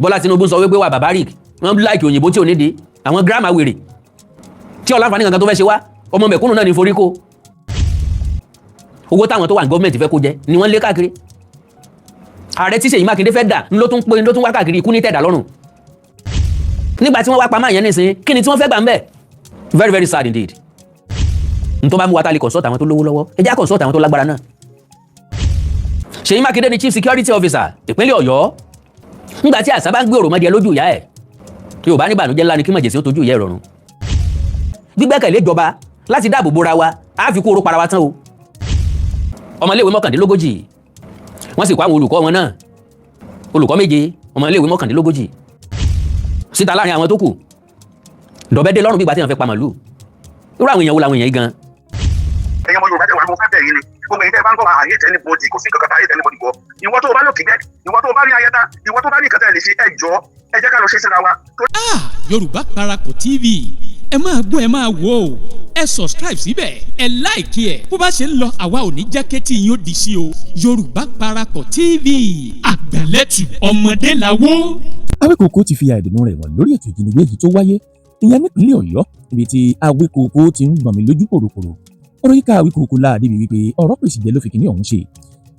Bọ́lá Tinubu sọ wípé wà barbaric, wọ́n like òyìnbó tí ò nídìí, àwọn grammar wèrè tí ọ̀làǹfààní kankan tó fẹ́ ṣe wá. Ọmọ mẹ̀kúnnù náà ní forí kó. Owó táwọn tó wà ní gọ́ọ̀mẹ̀ntì fẹ́ kó jẹ ni wọ́n lé káàkiri. Ààrẹ tí Ṣèyí Mákindé fẹ́ dà ló tún pé ló tún wá káàkiri, ikú ní tẹ̀dá lọ́rùn. Nígbà tí wọ́n wá pa máa yẹn nísìnyí, kí ni tí wọ́n fẹ́ gbà ń bẹ̀? Very, very sad indeed. N tó bá mú wa tá lè consult àwọn tó lówó lọ́wọ́, ẹ já consult àwọn tó lágbára náà. Ṣèyí Mákindé ni chief security officer ìpínlẹ̀ Ọ̀yọ́. Nígbà tí àṣà bá ń gbé òròmọdìẹ lójú ìyá ẹ̀, Yorùbá ní ìbànújẹ́ ńlá ni kí mọ̀jẹ̀sí ó tójú ìyá ẹ̀ rọrùn. Gbígbẹ́kẹ̀lé ìjọba láti dáàbò bora wa, á fi kó oró para wa tán o. Ọmọléèwé 39, wọ́n sì kó àwọn olùkọ́ wọn náà, olùkọ́ 7, ọmọléèwé 39 síta láàrin àwọn tó kù. Dọ̀bẹ́dẹ́ lọ́rùn bí ìgbà tí wọ́n fẹ́ pa màlúù. Irú àwọn èèyàn wo làwọn èèyàn yìí gan? Ẹ̀yin ọmọ Yorùbá tẹ wà, mo fẹ́ bẹ̀ yín ni. Gbogbo ẹ̀yin tẹ́ bá ń gbọ́ wa, àyè anybody, kò sí kankan tá àyè anybody gbọ́. Ìwọ tó o bá lòkè gẹ́, ìwọ tó o bá ní ayẹta, ìwọ tó o bá ní ìkàtà ẹ̀ lè ṣe, ẹ jọ, ẹ jẹ́ ká lọ ṣe síra wa. Ah, Yorùbá Parapọ̀ TV, ẹ máa gbọ́, ẹ máa wò ó. Ẹ subscribe síbẹ̀, ẹ like ẹ̀. Bó bá ṣe ń lọ, àwa ò ní jẹ́ kétí yín ó di sí o. Yorùbá Parapọ̀ TV, àgbàlẹ́tù ọmọdé làwọ́. Awíkòkò ti fi àìdùnnú rẹ̀ wọ̀n lórí ètò ìjínigbé yìí tó wáyé, ìyẹn nípínlẹ̀ Ọ̀yọ́, níbi tí Awíkòkò ti ń gbọ̀n mí lójú kòròkòrò. Ọ̀rọ̀ yìí ká Awíkòkò láàdé bíi wípé ọ̀rọ̀ pèsè jẹ́ ló fi kíní ọ̀hún ṣe,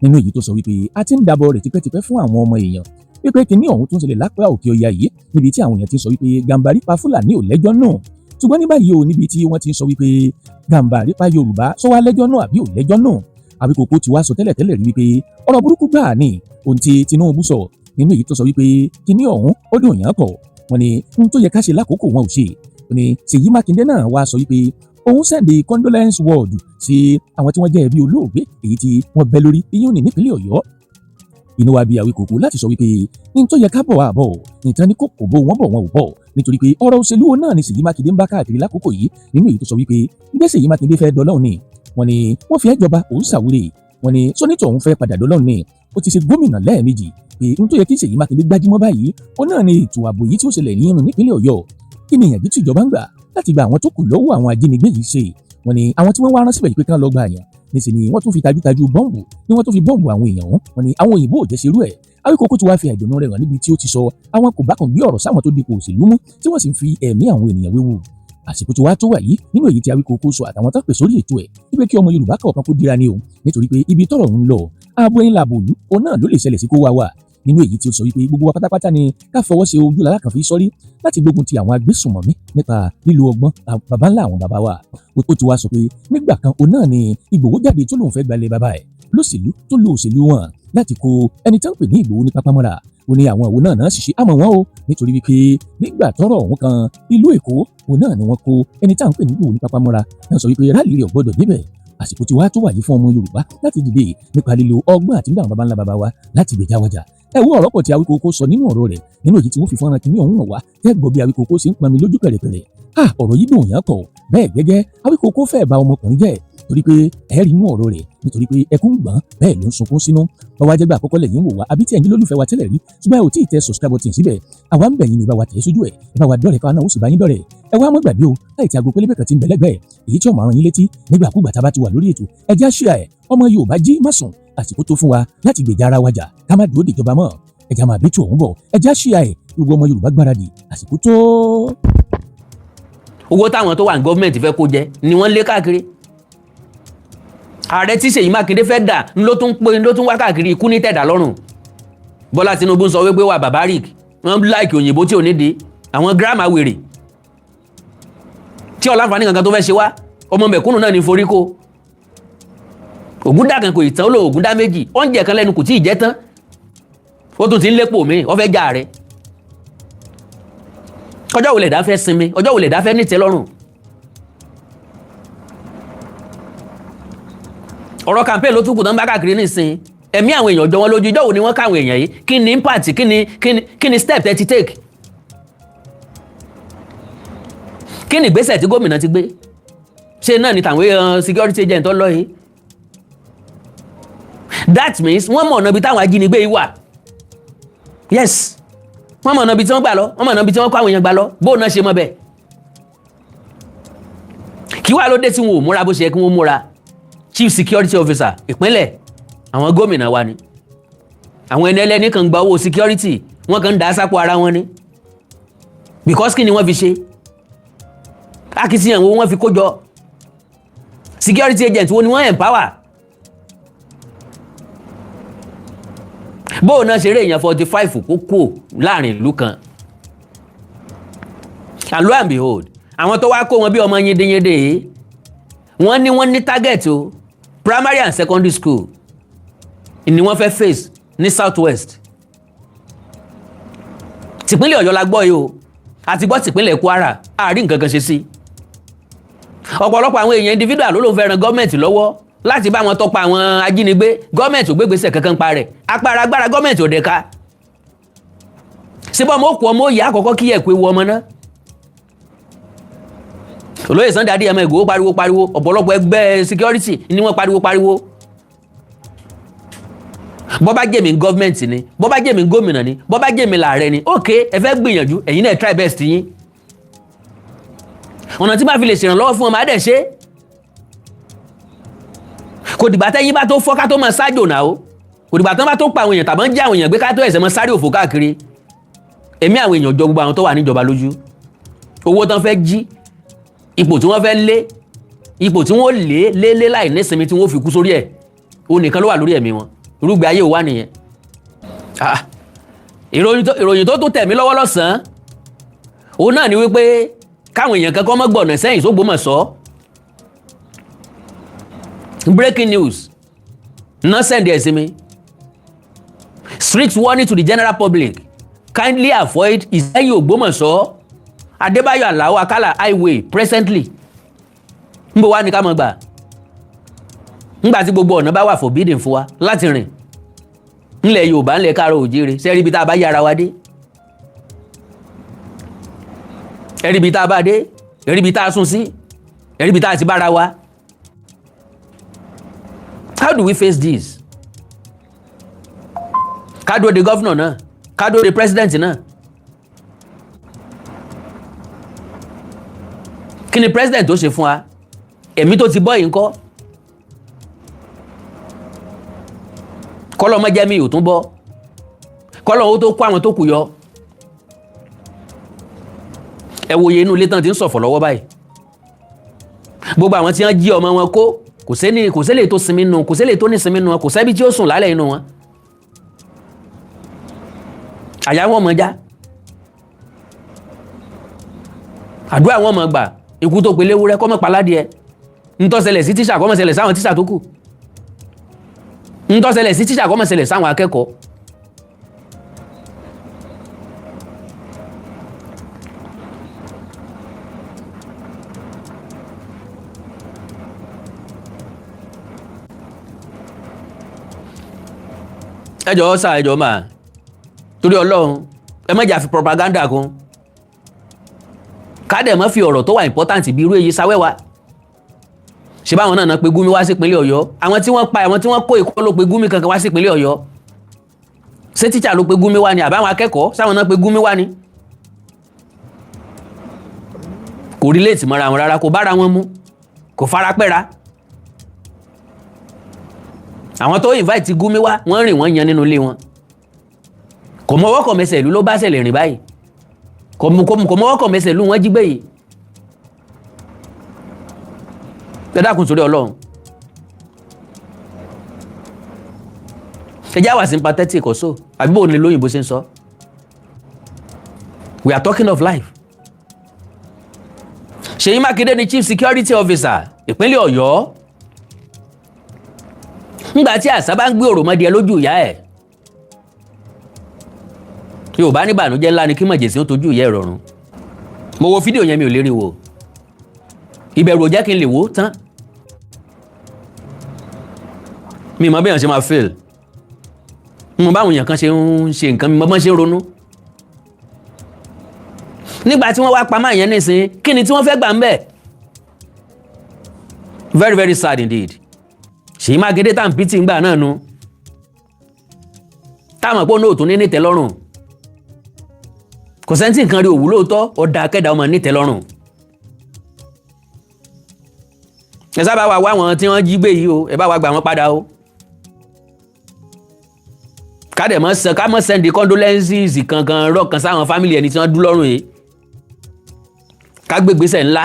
nínú èyí tó sọ wípé a ti ń dábọ̀ rẹ̀ tipẹ́tipẹ́ fún àwọn ọmọ èèyàn wípé kíní ọ̀hún tó ń ṣẹlẹ̀ lápá òkè ọya yìí, níbi tí àwọn èèyàn ti sọ wípé Gàmbàrí pa Fúlàní ò lẹ́jọ́ náà. Ṣùgbọ́n ní báyìí o, níbi tí wọ́n ti ń sọ wípé Gàmbàrí pa Yorùbá, sọ wá lẹ́jọ́ náà àbí ò lẹ́jọ́ náà? Awíkòkò ti wá sọ tẹ́lẹ̀tẹ́lẹ̀ rí wípé ọ̀rọ̀ burúkú gbáà ni ohun tí Tinubu sọ, nínú èyí tó sọ wípé kíní ọ̀hún ó dùn yàn pọ̀. Wọ́n ní ohun tó yẹ ká ṣe lákòókò wọn ò ṣe. Ó ní Ṣèyí Mákindé náà wá sọ wípé òun send condolence word sí àwọn tí wọ́n jẹ́ ẹbí olóògbé èyí tí wọ́n bẹ́ lórí iyún ní nípínlẹ̀ Ọ̀yọ́. Inú wa bí Awíkòkò láti sọ wípé ní tó yẹ ká bọ̀ àbọ̀ nìkan ní kò kò bó wọn bọ̀ wọn ò bọ̀, nítorí pé ọ̀rọ̀ òṣèlú náà ni Ṣèyí Mákindé ń bá káàkiri lákòókò yìí, nínú èyí tó sọ wípé gbé Ṣèyí Mákindé fẹ́ dọ́lọ́hùn ni. Wọ́n ní wọ́n fi ẹ́ jọba, òun ṣàwúrè. Wọ́n ní sọ́nítọ̀ òun fẹ́ padà dọ́lọ́hùn ni, ó ti ṣe gómìnà lẹ́ẹ̀mejì, pé ohun tó yẹ kí Ṣèyí Mákindé gbájúmọ́ báyìí ó náà ni ètò ààbò yìí tí ó ṣẹlẹ̀ ní irun nípínlẹ̀ Ọ̀yọ́. Kí ni ìyànjú tí ìjọba ń gbà láti gba àwọn tó kù lọ́wọ́ àwọn ajínigbé yìí ṣe? Wọ́n ní àwọn tí wọ́n wá rán síbẹ̀ yìí pé kán lọ gba àyàn, níṣẹ́ ni wọ́n tún fi tajútajú bọ́ǹbù ni wọ́n tún fi bọ́ǹbù àwọn èèyàn wọn. Wọ́n ní àwọn òyìnbó ò jẹ́ ṣerú ẹ̀. Awíkókó tí wàá fi àìdùnnú rẹ̀ hàn níbi tí ó ti sọ àwọn kò bá kàn gbé ọ̀rọ̀ sáwọn tó dipò òṣèlú mú, tí wọ́n sì ń fi ẹ̀mí àwọn ènìyàn wéwu. Àsìkò tí wàá tó wà yìí, nínú èyí tí Awíkókó sọ àtàwọn tó pè sórí ètò ẹ̀ wípé kí ọmọ Yorùbá kọ̀ọ̀kan kó dira ni o, nítorí pé ibi tọ́rọ̀ ń lọ, ààbò ẹ̀yìn làbò òlú òun náà ló lè ṣẹlẹ̀ sí kó wá wà, nínú èyí tí ó sọ wípé gbogbo wa pátápátá ni ká fọwọ́ ṣe ojú lálákàn fi sọ́rí láti gbógun ti àwọn agbésùnmọ̀mí nípa lílo ọgbọ́n baba ńlá àwọn baba wa. Ó ti wá sọ pé nígbà kan òun náà ni Ìgbòho jáde tó lóun fẹ́ gbalẹ̀ baba ẹ̀ lóṣèlú, tó lo òṣèlú wọn láti kó ẹni tó ń pè ní Ìgbòho ní pápámọ́ra. Ó ní àwọn òun náà náà sì ṣe àmọ́ wọn o, nítorí wípé nígbà tọ́rọ̀ ọ̀hún kan ìlú Èkó, òun náà ni wọ́n kó ẹni tá à ń pè ní Ìgbòho ní pápámọ́ra náà, sọ wípé rally rẹ̀ ò gbọ́dọ̀ débẹ̀. Àsìkò tí wàá tó wà yìí fún ọmọ Yorùbá láti dìde nípa lílo ọgbọ́n àti nígbà àwọn baba ńlá baba wa láti gbèjà wájà. Ẹ wo ọ̀rọ̀ pọ̀ tí Awíkókó sọ nínú ọ̀rọ̀ rẹ̀, nínú èyí tí wọ́n fi fọ́nrán kìíní ọ̀hún hàn wá. Tẹ́ gbọ́ bí Awíkókó ṣe ń pọnmi lójú pẹ̀rẹ̀pẹ̀rẹ̀. Ah, ọ̀rọ̀ yìí dùn yàn pọ̀. Bẹ́ẹ̀ gẹ́gẹ́, Awíkókó fẹ́ bà ọmọkùnrin jẹ́, torí pé ẹ rí inú ọ̀rọ̀ rẹ̀, nítorí pé ẹkún gbọ̀n bẹ́ẹ̀ ló ń sunkún sínú. Báwa jẹ́gbà àkọ́kọ́ lẹ́yìn wò wá, àbí tí ẹ̀yin lólùfẹ́ wa tẹ́lẹ̀ rí ṣùgbọ́n ẹ ò tí ì tẹ subscribe button síbẹ̀, àwa ń bẹ̀ yín ní bá wa tẹ̀ sójú ẹ̀. Ẹ bá wa dọ́rẹ̀, káwa náà ó sì bá yín dọ́rẹ̀. Ẹ wá mọ́ gbàgbé o láì tí aago pélébé kan ti ń bẹ lẹ́gbẹ̀ẹ́, èyí tí ó máa rán yín létí nígbàkúgbà tá a bá ti wà lórí ètò. Ẹ já share ẹ̀. Ọmọ Yorùbá, jí má sùn, àsìkò tó fún wa láti gbèjà ara wa jà, ká má dúró dìjọba mọ́. Ẹ já máa bí tó òun bọ̀. Ẹ já share ẹ̀. Gbogbo ọmọ Yorùbá, gbáradì, àsìkò tó. Owó táwọn tó wà ní gọ́ọ̀mẹ̀ntì fẹ́ kó jẹ ni wọ́n lé káàkiri. Ààrẹ tí Ṣèyí Mákindé fẹ́ dà ló tún pé ló tún wá káàkiri, ikú ní tẹ̀dá lọ́rùn. Bọ́lá Tinubu sọ wípé wà barbaric, wọ́n like òyìnbó tí ò nídìí, àwọn grammar wèrè tí ọ̀làǹfààní kankan tó fẹ́ ṣe wá. Ọmọ mẹ̀kúnnù náà ní forí kó. Ògúndà kan kò ì tán, ó lò ògúndà méjì, oúnjẹ kan lẹ́nu kò tí ì jẹ́ tán, ó tún ti ń lépò mí, ó fẹ́ já rẹ̀. Ọjọ́ wo lẹ̀dá fẹ́ sinmi? Ọjọ́ wo lẹ̀dá fẹ́ nítẹ́ lọ́rùn? Ọ̀rọ̀ campaign ló tún kù tán bá káàkiri nísìn. Ẹ̀mí àwọn èèyàn jọ wọn lójú. Ìjọ́ wo ni wọ́n káwọn èèyàn yìí? Kí ni impact? Kí ni step tẹ́ ti take? Kí ni ìgbésẹ̀ tí gómìnà ti gbé? Ṣé náà ni tàwọn security agent tó lọ yìí? That means wọ́n mọ̀ ọ̀nà ibi táwọn ajínigbé yìí wà. Yes, wọ́n mọ̀ ọ̀nà ibi tí wọ́n gbà lọ, wọ́n mọ̀ ọ̀nà ibi tí wọ́n kó àwọn èèyàn gbà lọ. Bóun náà ṣe mọ̀ bẹ́ẹ̀, kí wàá ló dé tí wọn ò múra bó ṣe yẹ kí wọ́n múra? Chief security officer ìpínlẹ̀, àwọn gómìnà wa ni àwọn ẹni ẹlẹ́ni kan gba owó security. Wọ́n kàn ń dà á sápò ara wọn ni, because kí ni wọ́n fi ṣe akitiyan wo wọ́n fi kó jọ? Security agent wo ni wọ́n empower? Bóun náà ṣeré èèyàn 45 kó kúò láàrin ìlú kan, and lo and behold, àwọn tó wá kó wọn bí ọmọ yédeyéde yìí, wọ́n ní target o, primary and secondary school ni wọ́n fẹ́ face ní South West. Tìpínlẹ̀ Ọ̀yọ́ la gbọ́ yìí o, àti gbọ́ tìpínlẹ̀ Kwara, àárín nǹkan kan ṣe sí. Ọ̀pọ̀lọpọ̀ àwọn èèyàn, individual, ló ló ń fẹ́ ran gọ́ọ̀mẹ̀ntì lọ́wọ́ láti bá wọn tọpa àwọn ajínigbé. Gọ́ọ̀mẹ̀ntì ò gbégbèsè kankan pa rẹ̀. Apára agbára gọ́ọ̀mẹ̀ntì ò dẹ̀ ka síbọ̀. Ọmọ òkú ọmọ òye àkọ́kọ́ kí ẹ̀kú ewu ọmọ náà. Olóyè Sunday Adéyẹmọ Ìgbòho pariwo pariwo, ọ̀pọ̀lọpọ̀ ẹgbẹ́ security ni wọ́n pariwo pariwo. Bọ́ bá jẹ́mi gọ́ọ̀mẹ̀ntì ni, bọ́ bá jẹ́mi gómìnà ni, bọ́ bá jẹ́mi làárẹ̀ ni, ok, ẹ fẹ́ gbìyànjú, ẹ̀yin náà try best yín. Ọ̀nà tí bá fi lè ṣèrànlọ́wọ́ fún ọmọ adẹ̀ ṣe, kò dìgbà tẹ́yìn bá tó fọ́ ká tó máa ṣáájò náà o. Kò dìgbà tán bá tó pa àwọn èèyàn tàbí ń jẹ́ àwọn èèyàn gbé ká tó ẹ̀sẹ̀ máa sáré òfò káàkiri. Èmi àwọn èèyàn jọ gbogbo àwọn tó wà níjọba lójú. Owó tán fẹ́ jí, ipò tí wọ́n fẹ́ lé, ipò tí wọ́n lé lé lé láì nísinmi tí wọ́n fi kú sórí ẹ̀, òun nìkan ló wà lórí ẹ̀mí wọn. Irúgbẹ́ ayé wà nìyẹn. Ìròyìn tó tún tẹ̀ mí lọ́wọ́ lọ́sàn-án, òun náà ni wípé káwọn èèyàn kankan mọ́ gbọ̀nà sẹ́yìn sÓgbómọ̀ṣọ́. Breaking news náà send ẹ̀ sí mi: "Strict warning to the general public, kindly avoid Ìsẹ́yìn Ògbómọ̀ṣọ́ Adébáyọ̀ Àlàó Akálà highway presently." Ń bọ̀ wá ní ká mọ̀ gbà ńgbà tí gbogbo ọ̀nà bá wà forbidden fún wa láti rìn ńlẹ̀ Yorùbá, ńlẹ̀ káàrọ̀ òjíire. Ṣe rí ibi tá a bá yára wa dé? Ẹ rí ibi tá a bá dé, ẹ rí ibi tá a sún sí, ẹ rí ibi tá a ti bára wa. How do we face this? Ká dúró de governor náà, ká dúró de president náà. Kí ni president tó ṣe fún wa? Ẹ̀mí tó ti bọ́ yìí ńkọ́? Kọ́lọ́ mọ́jẹ́ mi ò tún bọ́, kọ́lọ́ owó tó kó àwọn tó kù yọ. Ẹ wòye inú ilé tán ti ń ṣọ̀fọ̀ lọ́wọ́ báyìí. Gbogbo àwọn tí wọ́n jí ọmọ wọn kó, kò sẹ́ni, kò sẹ́lẹ̀ tó sinmi nù, kò sẹ́lẹ̀ tó ní sinmi nù, kò sẹ́bi tí ó sùn lálẹ́ inú wọn. Àyà wọn mọ̀ já, àdúrà wọn mọ̀ gbà. Ikú tó pe léwúrẹ́ kọ́ mọ̀ paládìẹ. Ntó ṣẹlẹ̀ sí tíṣà kó má ṣẹlẹ̀ sáwọn tíṣà tó kù. Ntó ṣẹlẹ̀ sí tíṣà kó má ṣẹlẹ̀ sáwọn akẹ́kọ̀ọ́. Ẹ jọ̀ọ́ sà, ẹ jọ̀ọ́ mà, torí Ọlọ́run, ẹ má jà fi propaganda kún, ká dẹ̀ má fi ọ̀rọ̀ tó wà important bí irú èyí sáwẹ́wà. Ṣé báwọn náà pe Gumi wá sí ìpínlẹ̀ Ọ̀yọ́? Àwọn tí wọ́n pa, àwọn tí wọ́n kó ìkọ́ ló pe Gumi kankan wá sí ìpínlẹ̀ Ọ̀yọ́? Ṣé tíṣà ló pe Gumi wá ni, àbáwọn akẹ́kọ̀ọ́ sáwọn náà pe Gumi wá ni? Kò relate mọ́ra wọn rárá, kò bára wọn mu, kò fara pẹ́ra. Àwọn tó invite Gumi wá, wọ́n rìn, wọ́n yan nínú ilé wọn. Kò mọwọ́ kò mẹsẹ̀ ìlú ló bá ṣẹlẹ̀ rìn báyìí. Kò mọwọ́ kò mẹsẹ̀ ìlú wọn jí gbé yìí. Ẹ dákun, sórí Ọlọ́run, ẹ já wà sympathetic also, àbí bóun ni lóyìnbó ṣe ń sọ? We are talking of life. Ṣèyí Mákindé ni chief security officer ìpínlẹ̀ Ọ̀yọ́. Ńgbà tí àṣà bá ń gbé òròmọdìẹ lójú ìyá ẹ̀, Yorùbá ní ìbànújẹ́ ńlá ni kí mọ̀jẹ̀sí ó tójú ìyá ẹ̀ rọrùn. Mo wo fídíò yẹn, mi ò lè rí wo, ìbẹ̀rù ò jẹ́ kí n lè wò ó tán. Mi mọ bí èèyàn ṣe máa fail, mi mọ báwọn èèyàn kan ṣe ń ṣe nǹkan, mi mọ bọ́n ṣe ń ronú nígbà tí wọ́n wá pamọ́ àyẹn nísìnyí. Kí ni tí wọ́n fẹ́ gbà ń bẹ̀? Very very sad indeed. Ṣèyí Mákindé tá à ń pìtì ńgbà náà nu, táwọn pọ̀ náà tún ní nítẹ́lọ́rùn. Kò sẹ́ńtì nǹkan rí òwú lóòótọ́, ọ̀dà akẹ́dà ọmọ nítẹ́lọ́rùn. Ẹ sábà wá wá àwọn tí wọ́n jí gbé yìí o, ẹ bá wa gbà wọ́n padà o. Ká dẹ̀ mọ́ sẹ, ká mọ́ send condolences kankan rọ̀kan sáwọn family ẹni tí wọ́n dú lọ́rùn yìí. Ká gbé ìgbésẹ̀ ńlá,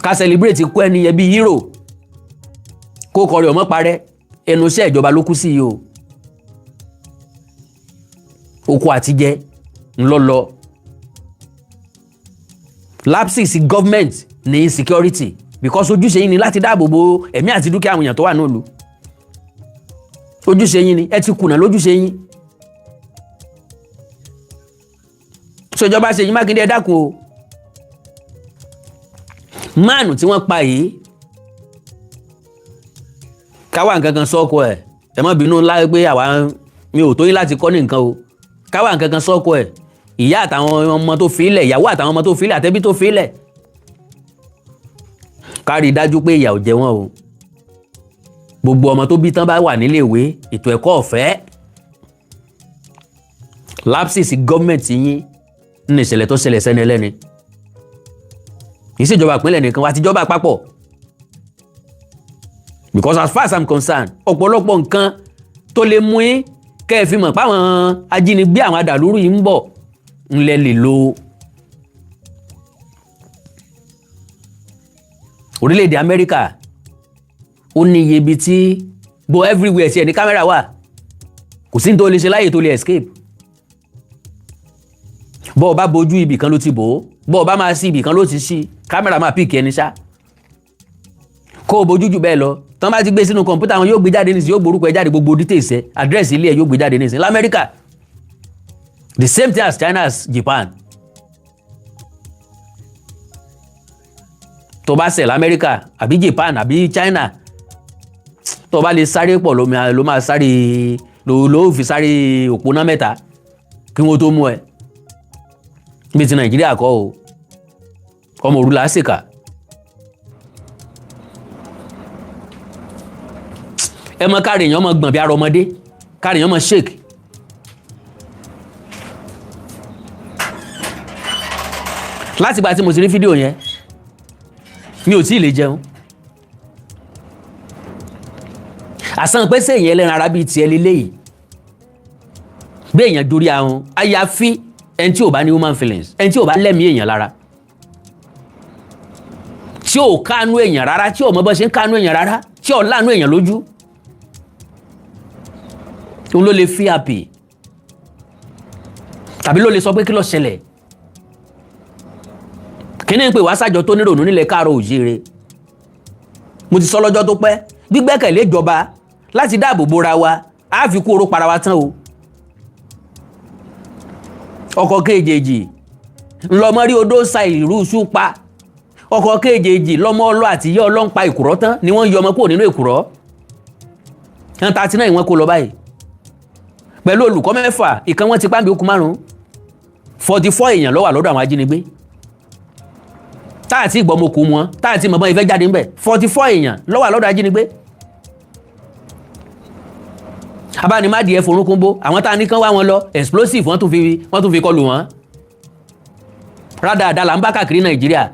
ká celebrate kú ẹni yẹn bíi hero, kó kọrin ọmọ parẹ́. Ẹnu iṣẹ́ ìjọba ló kú sí yìí o. Oko àtijẹ ńlọlọ lapses government ní insecurity, because ojúṣe yín ni láti dáàbò bo ẹ̀mí àti dúkìá àwọn èèyàn tó wà nílùú. Ojúṣe yín ni, ẹ ti kùnà lójúṣe yín. Sọjọba Ṣèyí Mákindé, ẹ dákun o. Máàlù tí wọ́n pa yìí, káwá nǹkan kan sọ́kọ ẹ̀. Ẹ má bínú ńlá pé àwa mi ò tó yín láti kọ́ ní nǹkan o. Káwá nǹkan kan sọ́kọ ẹ̀, ìyá àtàwọn ọmọ tó fi ilẹ̀, ìyàwó àtàwọn ọmọ tó fi ilẹ̀, àtẹbí tó fi ilẹ̀, ká rí i dájú pé ìyà ò jẹ wọ́n o. Gbogbo ọmọ tó bí tán bá wà nílé ìwé, ètò ẹ̀kọ́ ọ̀fẹ́. Lapses gọ́ọ̀mẹ̀ntì yín ní ìṣẹ̀lẹ̀ tó ṣẹlẹ̀ sẹ́ni ẹlẹ́ni. Kì í ṣèjọba ìpínlẹ̀ nìkan, àtijọba àpapọ̀, because as far as I'm concerned, ọ̀pọ̀lọpọ̀ nǹkan tó lè mú yín kẹ́ ẹ fi mọ̀ páwọn ajínigbé, àwọn adàlúrú yìí ń bọ̀ ńlẹ̀ lè lo orílẹ̀-èdè Amẹ́ríkà. Ó ní iye ibi tí bo everywhere tí ẹ̀ ní kámẹ́rà wà. Kò sí ní tó lè ṣe láyè tó lè escape. Bọ́ ọ bá bojú, ibì kan ló ti bò ó. Bọ́ ọ bá máa sí, ibì kan ló ti sí. Kámẹ́rà máa pick ẹni ṣá. Kó o bójú jù bẹ́ẹ̀ lọ, tán bá ti gbé sínú kọ̀ǹpútà wọn, yóò gbé jáde nísìnyí, yóò gborúkọ ẹ jáde, gbogbo details ẹ, àdírẹ́sì ilé ẹ yóò gbé jáde nísìnyí lamẹ́ríkà. The same thing as China, as Japan. Tó bá ṣẹ̀ lamẹ́ríkà àbí Japan àbí China, tó bá lè sáré pọ̀, ló máa sáré, ló fi sáré òpónà mẹ́ta kí wọ́n tó mú ẹ. Bí ti Nàìjíríà kọ́ o, ọmọ òru là á ṣèkà. Ẹ mọ káàrí èèyàn mọ gbọ̀n bí ara ọmọdé, káàrí èèyàn mọ shake. Láti ìgbà tí mo ti rí fídíò yẹn, mi ò tí ì lè jẹun. Àsán pé sèyìn ẹlẹ́ran ara bíi tiẹ̀ lélẹ́yìí bí èèyàn dorí ahun, àyàfi ẹni tí ò bá ní human feelings, ẹni tí ò bá lẹ́mìí èèyàn lára, tí ò kánú èèyàn rárá, tí ò mọ bó ṣe ń kánú èèyàn rárá, tí ò láàánú èèyàn lójú, òun ló lè fi happy tàbí ló lè sọ pé kí ló ṣẹlẹ̀. Kíní ń pè wá sájọ tó nírònú nílẹ̀ káàárọ̀ òjíire. Mo ti sọ lọ́jọ́ tó pẹ́, gbígbẹ́kẹ̀lé ìjọba láti dáàbò bora wa, á fi kú oró para wa tán o. Ọkọ̀ kejì ńlọmọ rí odó sa ìrú iṣu pa. Ọkọ̀ kejì lọmọ ọlọ àti ìyá ọlọ́ ń pa ìkùrọ́ tán ni wọ́n yọ ọmọ kúrò nínú ìkùrọ́. Yẹn 39 wọ́n kó lọ báyìí pẹ̀lú olùkọ́ mẹ́fà, ìkan wọn ti pàǹbì okùn márùn-ún. 44 èèyàn ló wà lọ́dọ̀ àwọn ajínigbé táàtì ìgbọ́mọkù wọn, táàtì mọ̀bọ́n ìfẹ́ jáde ńbẹ̀. 44 èèyàn ló wà lọ́dọ̀ ajínigbé. Abánimádìí forúnkúnbó àwọn tá a ní kán wá wọn lọ, explosive wọ́n tún fi kọlù wọn. Rádaràda là ń bá káàkiri Nàìjíríà.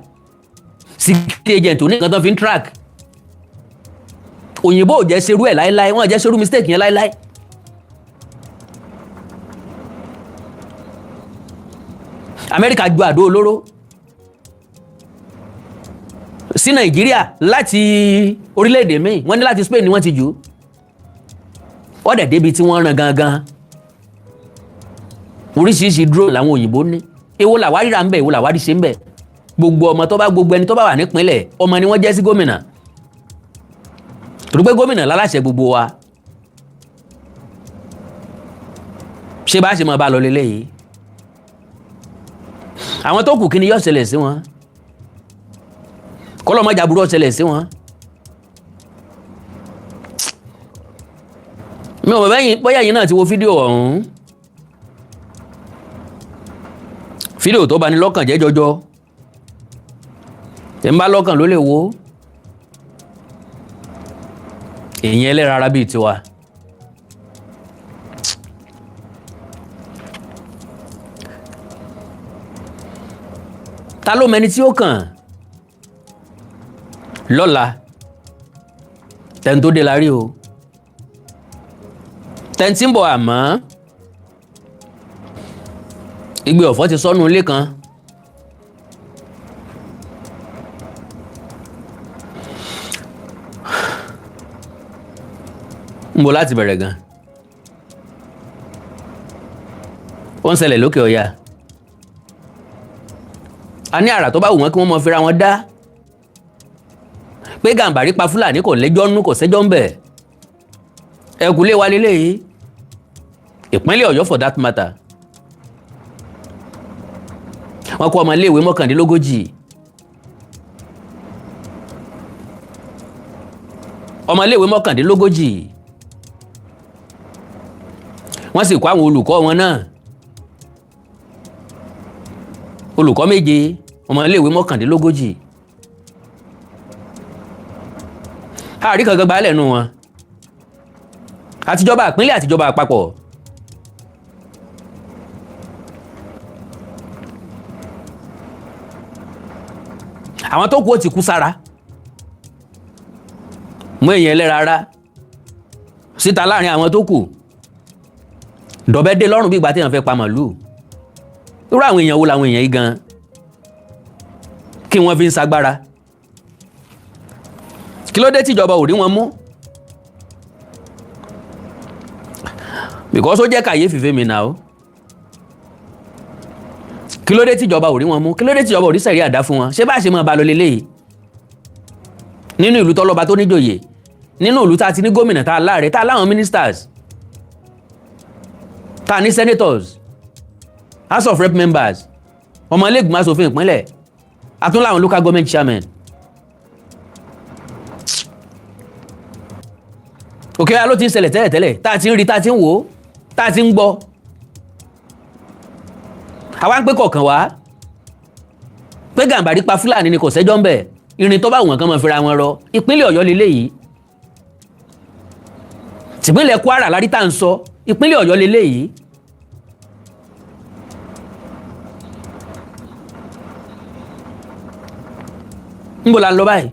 Security agent ò ní nǹkan tó fi ń track. Òyìnbó ò jẹ́ ṣerú ẹ̀ láéláé, wọ́n jẹ́ ṣerú mistake yẹn láéláé. Amẹ́ríkà ju àdó olóró sí Nàìjíríà láti orílẹ̀-èdè míì, wọ́n ní láti Spain ni wọ́n ti jù ú. Wọ́n dẹ̀ débi tí wọ́n ràn gangan. Oríṣiríṣi drone làwọn òyìnbó ní. Èwo làwárí rà ń bẹ̀? Èwo làwárí ṣe ń bẹ̀? Gbogbo ọmọ tó bá, gbogbo ẹni tó bá wà nípínlẹ̀, ọmọ ni wọ́n jẹ́ sí gómìnà, torí pé gómìnà láláṣẹ gbogbo wa. Ṣé bá ṣe máa bá lọ lélẹ́yìí? Àwọn tó kù, kí ni yóò ṣẹlẹ̀ sí wọn? Kọ́lọ́mọjà burú ó ṣẹlẹ̀ sí wọn. Mi ò mọ̀ bẹ́yìn bóyá yìí náà ti wo fídíò ọ̀hún, fídíò tó bani lọ́kàn jẹ́ jọjọ. Tí ń bá lọ́kàn ló lè wo èyàn ẹlẹ́ran ara bíi tiwa. Ta ló mẹni tí ó kàn lọ́la? Tẹ́ni tó dé la rí o, tẹ́ni tí ń bọ̀. Àmọ́ igbe ọ̀fọ̀ ti sọnù ilé kan. Ń bo láti bẹ̀rẹ̀ gan? Ó ń ṣẹlẹ̀ lókè ọ̀yà. A ní àrà tó bá wù wọ́n kí wọ́n mọ fira wọn dá pé Gàǹbàrí pa Fúlàní, kò lẹ́jọ́ nú, kò sẹ́jọ́ ń bẹ̀. Ẹ̀kúlé wa lélẹ́yìí, ìpínlẹ̀ Ọ̀yọ́ for that matter. Wọ́n kó ọmọléèwé 39, ọmọléèwé 39. Wọ́n sì kó àwọn olùkọ́ wọn náà, olùkọ́ méje, ọmọléèwé 39. Àrí kankan gbalẹ̀ nù wọn, àtijọba ìpínlẹ̀, àtijọba àpapọ̀. Àwọn tó kú ó ti kú sára mú èèyàn ẹlẹ́ra ara síta láàrin àwọn tó kù, dọ̀bẹ́ dé lọ́rùn bí ìgbà téèyàn fẹ́ pa màlúù. Irú àwọn èèyàn wo làwọn èèyàn yìí gan kí wọ́n fi ń sagbára? Kí ló dé tíjọba ò rí wọn mú? Because ó jẹ́ kàyéfì fẹ́mi náà o. Kí ló dé tíjọba ò rí wọn mú? Kí ló dé tíjọba ò rí sẹ̀rí àdá fún wọn? Ṣé bá ṣe máa bá lọ leléyìí nínú ìlú tọ́lọ́ba tó níjòyè, nínú ìlú tá a ti ní gómìnà, tá a láàrẹ, tá a láwọn ministers, tá a ní senators, House of Rep members, ọmọ ilé ìgbìmọ̀ asòfin ìpínlẹ̀, a tún láwọn local government chairman? Òkè Ọya ló ti ń ṣẹlẹ̀ tẹ́lẹ̀tẹ́lẹ̀, tá a ti ń rí, tá a ti ń wò ó, tá a ti ń gbọ́. Àwa ń pé kọ̀ọ̀kan wá pé Gàǹbàrí pa Fúlàní ni, kò sẹ́jọ́ ń bẹ̀. Irin tó bá wùn kán máa fira wọn rọ. Ìpínlẹ̀ Ọ̀yọ́ leléyìí, tìpínlẹ̀ Kwara lárí tá à ń sọ, ìpínlẹ̀ Ọ̀yọ́ leléyìí. Ńbo la ń lọ báyìí?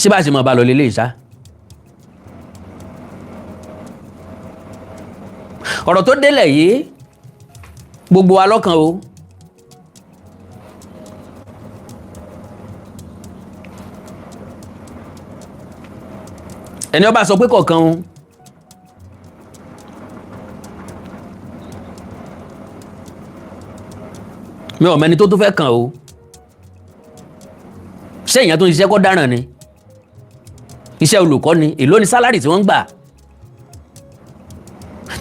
Ṣé bá a ṣe máa bá lọ leléyìí ṣá? Ọ̀rọ̀ tó délẹ̀ yìí, gbogbo wa lọ́kàn o. Ẹni ó bá sọ pé kọ̀ọ̀kan o, mi ò mẹ́ni tó tó fẹ́ kàn o. Ṣé èèyàn tó ń ṣiṣẹ́ kọ́ dáràn ni? Iṣẹ́ olùkọ́ ni, èló ni salary tí wọ́n ń gbà?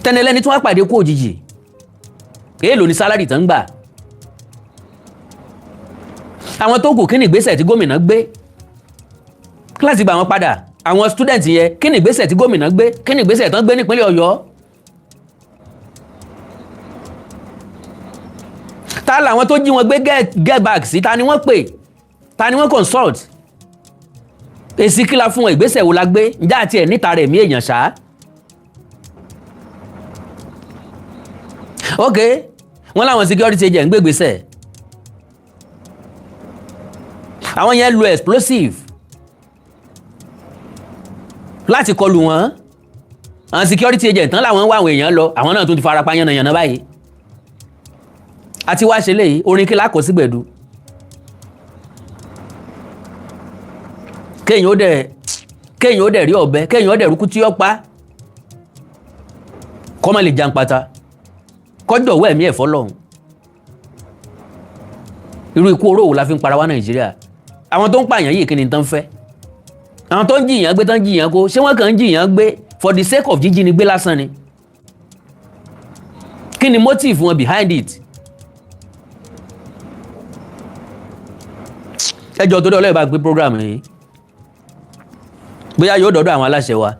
Tẹnilẹ́ni tí wọ́n pàdé kú òjijì, èló ni salary tí wọ́n ń gbà? Àwọn tó kù, kí ni ìgbésẹ̀ tí gómìnà gbé kíláàsì gbà wọ́n padà? Àwọn student yẹn, kí ni ìgbésẹ̀ tí gómìnà gbé? Kí ni ìgbésẹ̀ tán gbé nípínlẹ̀ Ọ̀yọ́? Ta làwọn tó jí wọn gbé get back sí? Ta ni wọ́n pè? Ta ni wọ́n consult? Èsì kí la fún wọn? Ìgbésẹ̀ wo la gbé? Ǹjẹ́ àti ẹ̀ níta rẹ̀ mí èèyàn ṣá? Ok, wọ́n láwọn security agent ń gbé ìgbésẹ̀. Àwọn yẹn lo explosive láti kọlù wọn. Àwọn security agent tán làwọn ń wá àwọn èèyàn lọ, àwọn náà tún ti farapa yánnayànna báyìí. Àti wá ṣe léyìí, orin kí lákòó sígbẹ̀du? Kéèyàn ó dẹ̀ rí ọ̀bẹ, kéèyàn ó dẹ̀ rúkú tí ó pa kọ́ má lè jàǹpata, kọjọ̀wọ́ ẹ̀mí ẹ̀fọ́ lọ́hùn. Irú ikú oró wo la fi ń para wá Nàìjíríà? Àwọn tó ń pààyàn yìí, kí ni tán fẹ́? Àwọn tó ń jìyàn gbé, tán jìyàn kó, ṣé wọ́n kàn ń jìyàn gbé for the sake of jíjínigbé lásán ni? Kí ni motive wọn behind it? Ẹ jọ̀ọ́, torí Ọlọ́run, bá gbé program yìí, bóyá yóò dọ́dọ̀ àwọn aláṣẹ wa,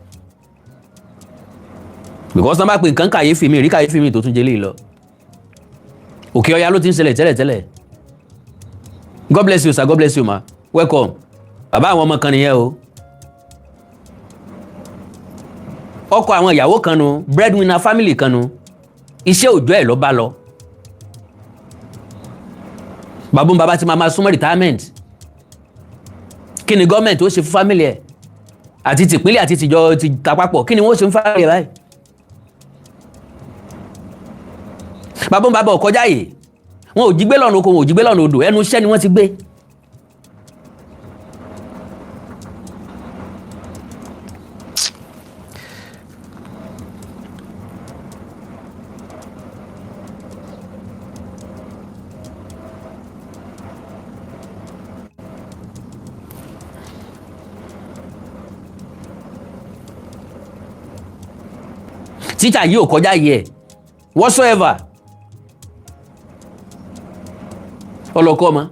because tán bá pe nǹkan kàyéfì mi rí, kàyéfì mi tó tún jẹ́ lè lọ. Òkè Ọya ló ti ń ṣẹlẹ̀ tẹ́lẹ̀tẹ́lẹ̀. God bless you, sir. God bless you, ma. Welcome. Bàbá àwọn ọmọ kan nìyẹn o, ọkọ àwọn ìyàwó kan nu, breadwinner family kan nu. Iṣẹ́ òòjọ́ ẹ̀ ló bá lọ. Bàbá bàbá ti máa máa súnmọ́ retirement. Kí ni gọ́ọ̀mẹ̀ntì ó ṣe fún family ẹ̀ àti tìpínlẹ̀ àti tìjọ ti tàpapọ̀? Kí ni wọ́n ṣe fún family ẹ̀ báyìí? Bàbá bàbá ò kọjá yìí. Wọn ò jí gbé lọ́nà oko, wọn ò jí gbé lọ́nà odò, ẹnu iṣẹ́ ni wọ́n ti gbé. Tíṣà yìí ò kọjá yìí ẹ̀ whatsoever. Ọlọ́kọ́ ọmọ,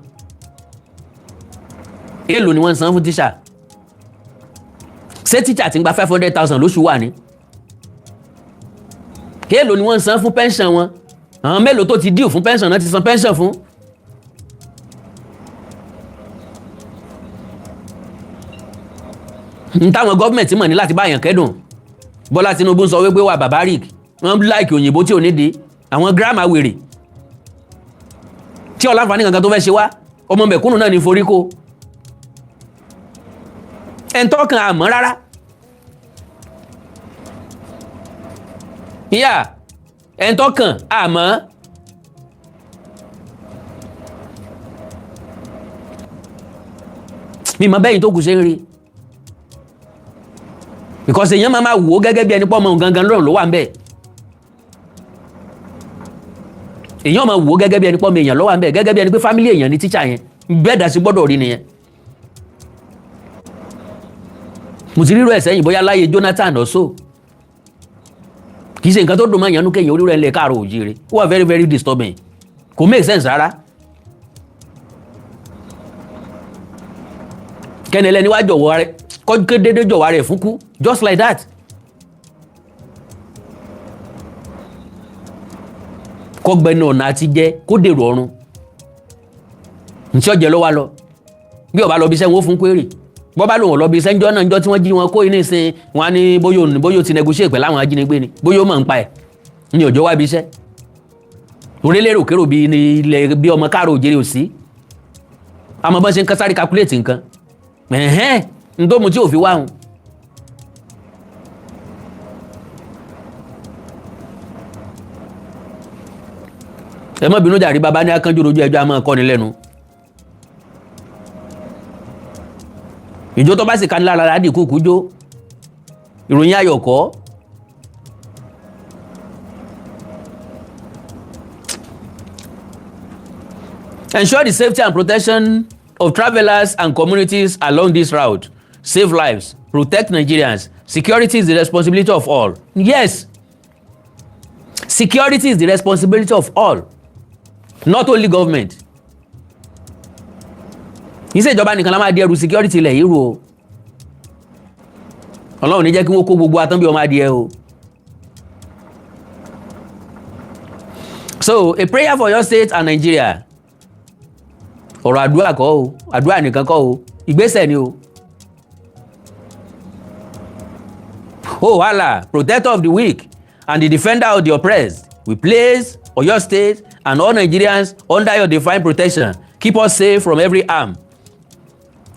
èèlò ni wọ́n ń san fún tíṣà? Ṣé tíṣà ti ń gba 500,000 lóṣù wà ní? Èèlò ni wọ́n ń san fún pension wọn? Àwọn mélòó tó ti due fún pension náà ti san pension fún? N táwọn gọ́ọ̀mẹ̀ntì mọ̀ ní láti bá yàn kẹ́dùn. Bọ́lá Tinubu sọ wípé wà barbaric, wọ́n like òyìnbó tí ò ní di àwọn grammar wèrè tí ọ̀láǹfààní kankan tó fẹ́ ṣe wá. Ọmọ mẹ̀kúnnù náà ní forí kó ẹ̀ ń tọ́kàn àmọ́ rárá yíyà ẹ̀ ń tọ́kàn àmọ́. Mi mọ bẹ́yìn tó kù ṣe ń rí, because èèyàn máa ma wò ó gẹ́gẹ́ bí ẹni pọ́ ọmọ gangan lọ́rùn ló wà ń bẹ̀. Èèyàn máa wò ó gẹ́gẹ́ bí ẹni pọ́ ọmọ èèyàn ló wà ń bẹ̀, gẹ́gẹ́ bí ẹni pé family èèyàn ni tíṣà yẹn. Bẹ́ẹ̀ dà sí gbọ́dọ̀ rí nìyẹn. Mo ti rírọ ẹ̀ sẹ́yìn, bóyá láyé Jonathan or so. Kì í ṣe nǹkan tó dùn mọ́ èèyàn nú kéèyàn orírọ̀ ẹ̀ lẹ̀ káàró òjíire. Ó wà very very disturbing, kò make sense rárá. Kẹ́ni ẹlẹ́ni wá jọ̀wọ́ rẹ̀ kọ́ déédéé, jọ̀wọ́ rẹ̀ fún kú just like that. Kọ́gbẹ́ni ọ̀nà àti jẹ́ kó dèrò ọ̀run ntí ọ̀jẹ̀ ló wá lọ. Bí ọba lọ bí iṣẹ́, wọn ó fún query. Bọ́ bá lòun lọ bí iṣẹ́ ńjọ́ náà, ńjọ́ tí wọ́n jí wọn kó iná ìsìn wọn á ní bóyá ó ti negotiate pẹ̀lú àwọn ajínigbé ni, bóyá ó mọ̀ ń pa ẹ̀ ní ọjọ́ wá bí iṣẹ́. Orílẹ̀-èdè kérò bí ní ilẹ̀ bí ọmọ káàró òjèrè ò sí, àmọ́ bọ́n ṣe ń kán sáré calculate nǹkan ẹ̀hẹ́n ntòmù tí ò fi wá hùn. Ẹ má bínú jàre, bàbá ní akánjú rojú ẹjọ́, a máa kọ́ni lẹ́nu. Ìjó tó bá sì kání lára rádì kúkú jó. Ìròyìn ayọ̀ kọ́. Ensure the safety and protection of travelers and communities along this route. Save lives, protect Nigerians. Security is the responsibility of all. Yes, security is the responsibility of all, not only government. Iṣẹ́ ìjọba nìkan la máa di ẹrù security ilẹ̀ yìí rú o. Ọlọ́run ní jẹ́ kí wọ́n kó gbogbo atán bí ọmọ adìẹ o. So a prayer for your state and Nigeria. Ọ̀rọ̀ àdúrà kọ́ o, àdúrà nìkan kọ́ o, ìgbésẹ̀ ni o. Oh Allah, protector of the weak and the defender of the oppressed, we place Oyo State and all Nigerians under your divine protection. Keep us safe from every harm,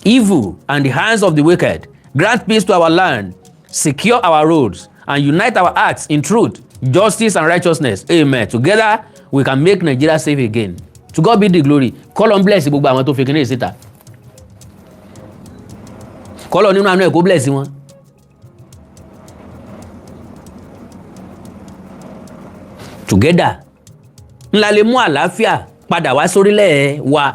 evil and the hands of the wicked. Grant peace to our land, secure our roads, and unite our hearts in truth, justice and righteousness. Amen. Together we can make Nigeria safe again. To God be the glory. Kọ́lọ́un bless gbogbo àwọn tó fi kíní síta. Kọ́lọ́un nínú àánú ẹ̀ kó bless wọn. Together ńlá lè mú àlàáfíà padà wá sórílẹ̀ wa.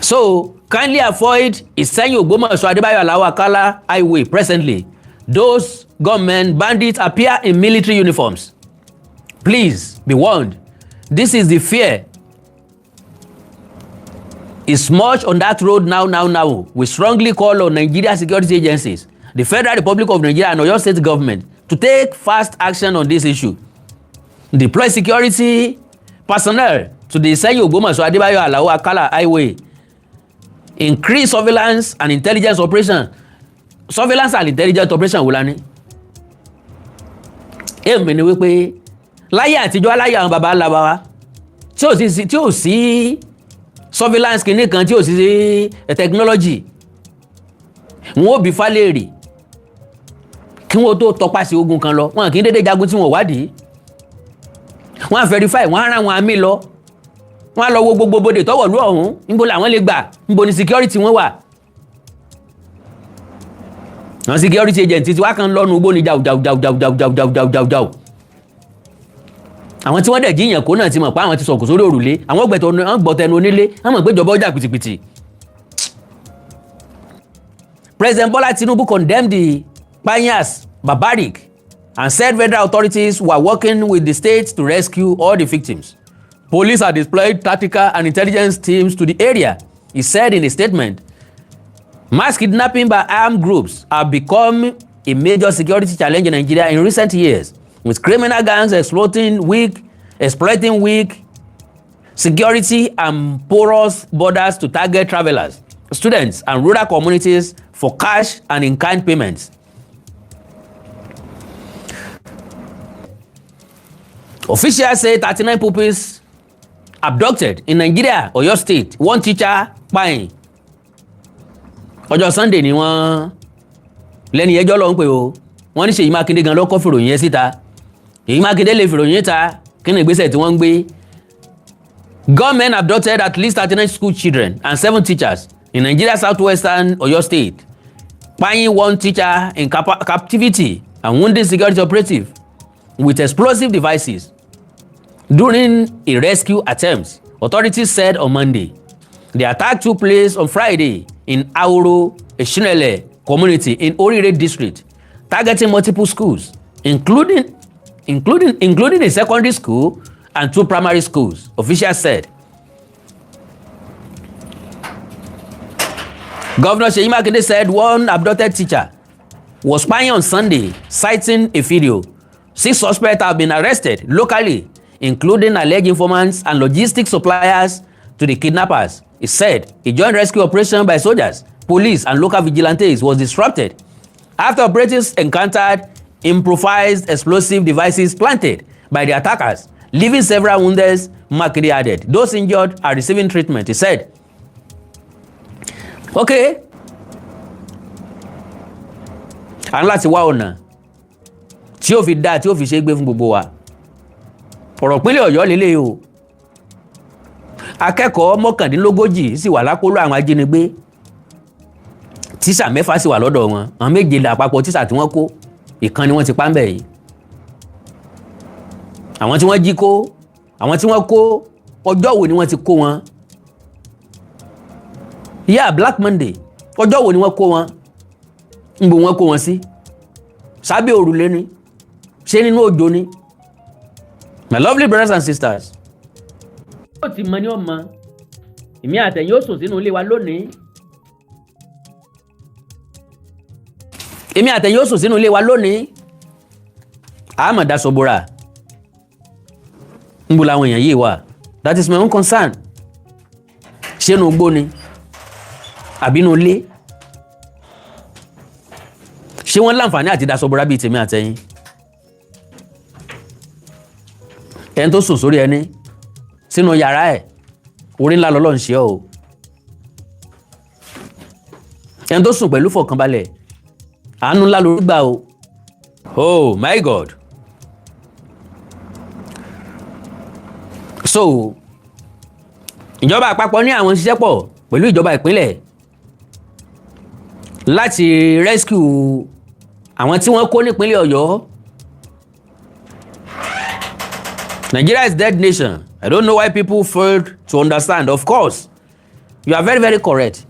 So kindly avoid Ìsẹ́yìn Ògbómọ̀ṣọ́ Adébáyọ̀ Aláwọ̀ Akálá highway presently. Those gunmen bandits appear in military uniforms. Please be warned. This is the fear is much on that road now, now, now. We strongly call on Nigeria security agencies, the Federal Republic of Nigeria and Oyo State government to take fast action on this issue. Deploy security personnel to the Ìsẹ́yìn Ògbómọ̀ṣọ́ Adébáyọ̀ Aláwọ̀ Akálà highway. Increase surveillance and intelligence operation. Surveillance and intelligence operation wò la ní? Èmi ni wípé láyé àtijọ́, aláyé àwọn baba ńlá wa, tí ò sí surveillance kìíní kan, tí ò sí technology, wọn ò bí falẹ́rì kí wọ́n tó tọpasẹ̀ ogun kan lọ. Wọn kì í dédé jagun tí wọ́n wádìí. Wọ́n á verify, wọ́n á rán àwọn àmì lọ, wọ́n á lọ wo gbogbo bodè tọ́wọ̀lú ọ̀hún, níbo làwọn lè gbà, níbo ni security wọn wà. Àwọn security agent tí wàá kan lọ́nu igbó ni jàù jàù jàù jàù jàù jàù jàù jàù jàù jàù. Àwọn tí wọ́n dẹ̀ jíyàn kó náà ti mọ̀ pé àwọn ti sọ̀kò sórí òrùlé, àwọn gbọ̀tẹnu onílé, wọ́n mọ̀ pé ìjọba ọjà pìtìpìtì. President Bola Tinubu condemned the kpain barbaric and said federal authorities were working with the state to rescue all the victims. Police had deployed tactical and intelligence teams to the area, he said in a statement. Mass kidnapping by armed groups have become a major security challenge in Nigeria in recent years, with criminal gangs exploiting weak security and porous borders to target travelers, students, and rural communities for cash and in-kind payments. Officials say 39 pupils abducted in Nigeria, Oyo State, one teacher kpain. Ọjọ́ Sunday ni wọ́n lẹ́ni ẹjọ́ ló ń pè o. Wọ́n ní Ṣèyí Mákindé gan ló kọ́ fìròyìn yẹn síta. Ṣèyí Mákindé lè fìròyìn ta. Kí ni ìgbésẹ̀ tí wọ́n ń gbé? Gunmen abducted at least 39 school children and seven teachers in Nigeria southwestern Oyo State, kpaying one teacher in captivity and wounding security operative with explosive devices during a rescue attempt, authorities said on Monday. The attack took place on Friday in Auro Eshinele community in Orire district, targeting multiple schools, including a secondary school and two primary schools, officials said. Governor Seyi Makinde said one abducted teacher was spying on Sunday, citing a video. Six suspects have been arrested locally, including alleged informants and logistics suppliers to the kidnappers. He said a joint rescue operation by soldiers, police, and local vigilantes was disrupted after operatives encountered improvised explosive devices planted by the attackers, leaving several wounded, Makinde added. Those injured are receiving treatment, he said. Okay. A ní láti wá ọ̀nà tí ó fi dáa, tí ó fi ṣe é gbé fún gbogbo wa. Ọ̀rọ̀ ìpínlẹ̀ Ọ̀yọ́ lélẹ̀ o. Akẹ́kọ̀ọ́ 39 sì wà lákọlò àwọn ajínigbé, tíṣà 6 sì wà lọ́dọ̀ wọn. Àwọn méje lápapọ̀ tíṣà tí wọ́n kó, ìkan ni wọ́n ti pa ń bẹ̀ yìí. Àwọn tí wọ́n jí kó, àwọn tí wọ́n kó, ọjọ́ wo ni wọ́n ti kó wọn? Yeah, Black Monday. Ọjọ́ wo ni wọ́n kó wọn? Ń bo wọ́n kó wọn sí? Sábẹ́ òrùlé ni? Ṣé nínú òjò ni? My lovely brothers and sisters, ó ti mọ ní ọmọ èmi àtẹ̀yìn ó sùn sínú ilé wa lónìí. Èmi àtẹ̀yìn ó sùn sínú ilé wa lónìí. Àmọ̀ daṣọ bora. Ń bo làwọn èèyàn yìí wà? That is my own concern. Ṣé inú igbó ni àbí inú ilé? Ṣé wọ́n láǹfààní àti daṣọ bora bíi tèmi àtẹ̀yìn? Ẹni tó sùn sórí ẹni sínú yàrá ẹ̀, orí ńlá lọ́lọ́ ń ṣe ọ́ o. Ẹni tó sùn pẹ̀lú fọkànbalẹ̀, àánú ńlá lórí gbà o. Oh my God. So ìjọba àpapọ̀ ní àwọn ṣiṣẹ́ pọ̀ pẹ̀lú ìjọba ìpínlẹ̀ láti rescue àwọn tí wọ́n kó nípínlẹ̀ Ọ̀yọ́. Nigeria is dead nation. I don't know why people failed to understand. Of course, you are very very correct.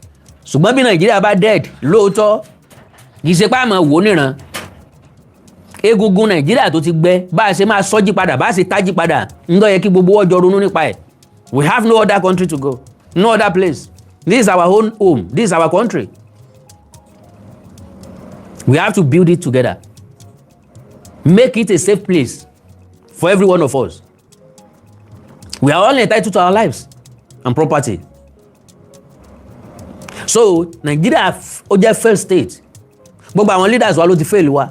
Ṣùgbọ́n bí Nàìjíríà bá dead lóòótọ́, kì í ṣe pé àmọ́ wò níran. Egungun Nàìjíríà tó ti gbẹ, bá a ṣe máa sọ́jí padà, bá a ṣe tájí padà, ń lọ yẹ kí gbogbo ọjọ́ ronú nípa ẹ̀. We have no other country to go, no other place. This is our own home. This is our country. We have to build it together. Make it a safe place for every one of us. We are all entitled to our lives and property. So Nàìjíríà ó jẹ́ failed state. Gbogbo àwọn leaders wa ló ti fail wa.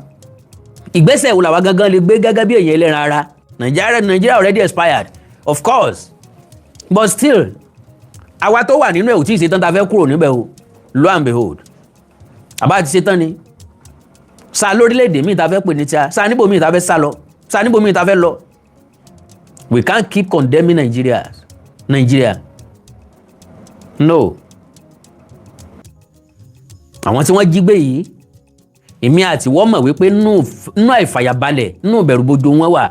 Ìgbésẹ̀ wo làwa gangan lè gbé gẹ́gẹ́ bí èèyàn ẹlẹ́ran ara? Nigeria already expired, of course, but still àwa tó wà nínú ẹ̀ ò tí ì ṣetán tá a fẹ́ kúrò níbẹ̀ o. Lo and behold, àbá ti ṣetán ni sa lórílẹ̀‐èdè míì tá a fẹ́ pè ní tíá sa níbo míì tá a fẹ́ sá lọ, sa níbo míì tá a fẹ́ lọ. We can't keep condemning Nigeria. Nigeria, no. Àwọn tí wọ́n jí gbé yìí, èmi àti wọ́n mọ̀ wípé nú àìfàyàbalẹ̀, nú ìbẹ̀rùbojo wọn wà.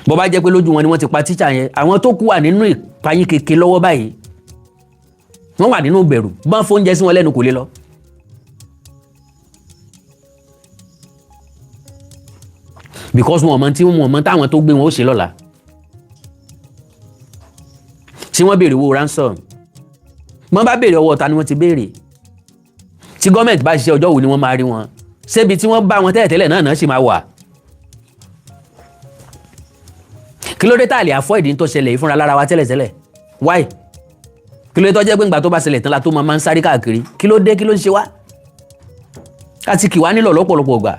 Bó bá jẹ́ pé lójú wọn ni wọ́n ti pa tíṣà yẹn, àwọn tó kú wà nínú ìpayín keke lọ́wọ́ báyìí. Wọ́n wà nínú ìbẹ̀rù. Bọ́n fóúnjẹ sí wọn lẹ́nu, kò lè lọ. Because wọn mọ tí wọn mọ táwọn tó gbé wọn ó ṣe lọ́la. Tí wọ́n béèrè owó ransom, wọ́n bá béèrè ọwọ́ ta ni wọ́n ti béèrè? Tí gọ́ọ̀mẹ̀ntì bá ṣiṣẹ́, ọjọ́ wo ni wọ́n máa rí wọn? Ṣébi tí wọ́n bá wọn tẹ́lẹ̀tẹ́lẹ̀ náà sì máa wà? Kí ló dé tá a lè avoid tó ṣẹlẹ̀ yìí fúnra lára wa tẹ́lẹ̀tẹ́lẹ̀? Why? Kí ló dé tó jẹ́ pé ńgbà tó bá ṣẹlẹ̀ tán la tó máa ń sáré káàkiri? Kí ló dé? Kí ló ń ṣe wá? Ká ti kì wá nílò lọ́pọ̀lọpọ̀ gbà.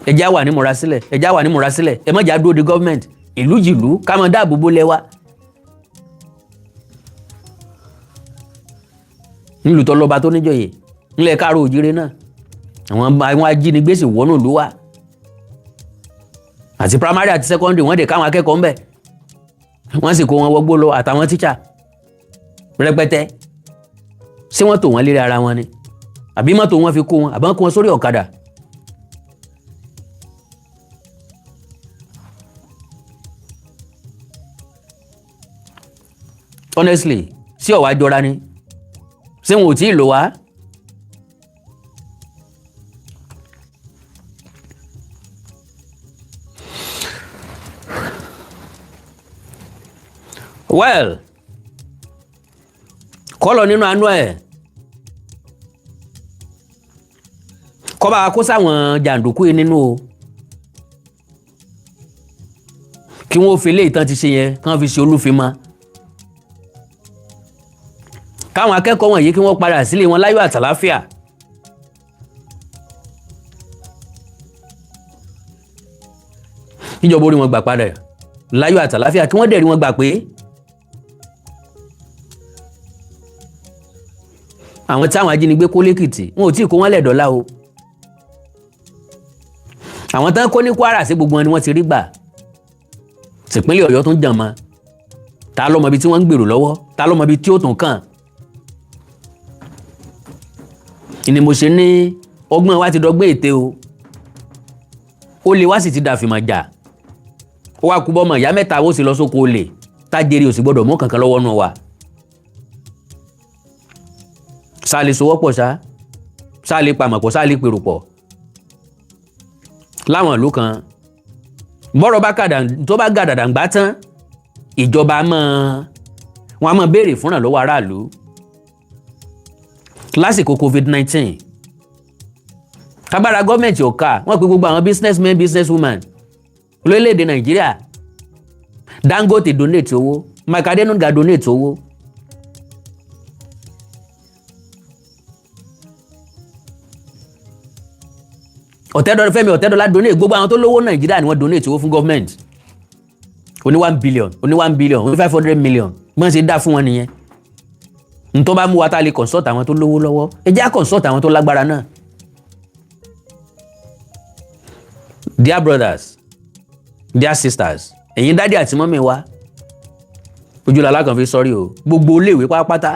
Ẹ jẹ́ á wà ní múra sílẹ̀, ẹ jẹ́ á wà ní múra sílẹ̀. Ẹ má jẹ́ á dúró de gọ́ọ̀mẹ̀ntì ìlú jìlú ká máa dáàbò bó lẹ́wà. Nílùú tó lọ́ba tó níjòyè, ńlẹ̀ káàró òjìrè náà, àwọn ajínigbé sì wọnú ìlú wa. Àti primary àti secondary, wọ́n dẹ̀ káwọn akẹ́kọ̀ọ́ ńbẹ̀, wọ́n sì kó wọn wọgbó lọ, àtàwọn tíṣà rẹpẹtẹ. Ṣé wọ́n tò wọ́n lérí ara wọn ni, àbí mọ́tò wọn fi kó wọn, àbí wọ́n kó wọn sórí ọ̀kadà? Honestly, sí ọ̀wá jọra ni? Ṣé wọn ò tí ì lò wá? Well, kọ́lọ̀ nínú àánú ẹ̀ kọ́ bá wa kó sáwọn jàǹdùkú yìí nínú o, kí wọ́n fi ilé ìtàn ti ṣe yẹn kí wọ́n fi ṣe olúfin mọ́, káwọn akẹ́kọ̀ọ́ wọ̀nyí kí wọ́n padà sílé wọn láyọ̀ àtàláfíà. Kíjọba orí wọn gbà padà láyọ̀ àtàláfíà, kí wọ́n dẹ̀ rí wọn gbà pé àwọn táwọn ajínigbé kó lẹ́kìtì, wọn ò tí ì kó wọn lẹ̀ dọ́là o. Àwọn tán kó ní Kwara, sí gbogbo wọn ni wọ́n ti rí gbà? Tìpínlẹ̀ Ọ̀yọ́ tó ń jàn mọ́, ta ló mọ ibi tí wọ́n ń gbèrò lọ́wọ́? Ta ló mọ ibi tí ó tún kàn? Ni mo ṣe ní ọgbọ́n wa ti dọgbọ́n ète o, ó lè wá sì ti dàfìmọ̀ jà. Ó wá kú bọ́mọ ìyá mẹ́ta, ó sì lọ sóko olè tájèrè, ò sì gbọ́dọ̀ mú kankan lọ́wọ́ nù wa. Sáà lè sowọ́pọ̀, ṣá sáà lè pàmò pọ̀, sáà lè pèrò pọ̀. Láwọn ìlú kan, bọ́rọ̀ bá kàdà tó bá gàdàdàǹgbà tán, ìjọba máa wọn a máa béèrè fúnra lọ́wọ́ aráàlú. Lásìkò COVID-19, kábàárà gọ́ọ̀mẹ̀ntì ò ká, wọ́n pe gbogbo àwọn businessmen, businesswoman lórílẹ̀‐èdè Nàìjíríà. Dangote donate owó, Mike Adenuga donate owó. Ọ̀tẹ́dọ́lá, Fẹ́mi Ọ̀tẹ́dọ́lá donate. Gbogbo àwọn tó lówó Nàìjíríà ni wọ́n donate owó fún gọ́ọ̀mẹ̀ntì, oní 1 billion, oní 1 billion, oní 500 million. Gbọ́n ṣe dá fún wọn nìyẹn. Ntọ́ bá mú wa tá a lè consult àwọn tó lówó lọ́wọ́, ẹ jẹ́ á consult àwọn tó lágbára náà. Dear brothers, dear sisters, ẹ̀yin daddy àti mummy wa, ojúlọ́lá kan fi sọ́rí o. Gbogbo iléèwé pátápátá,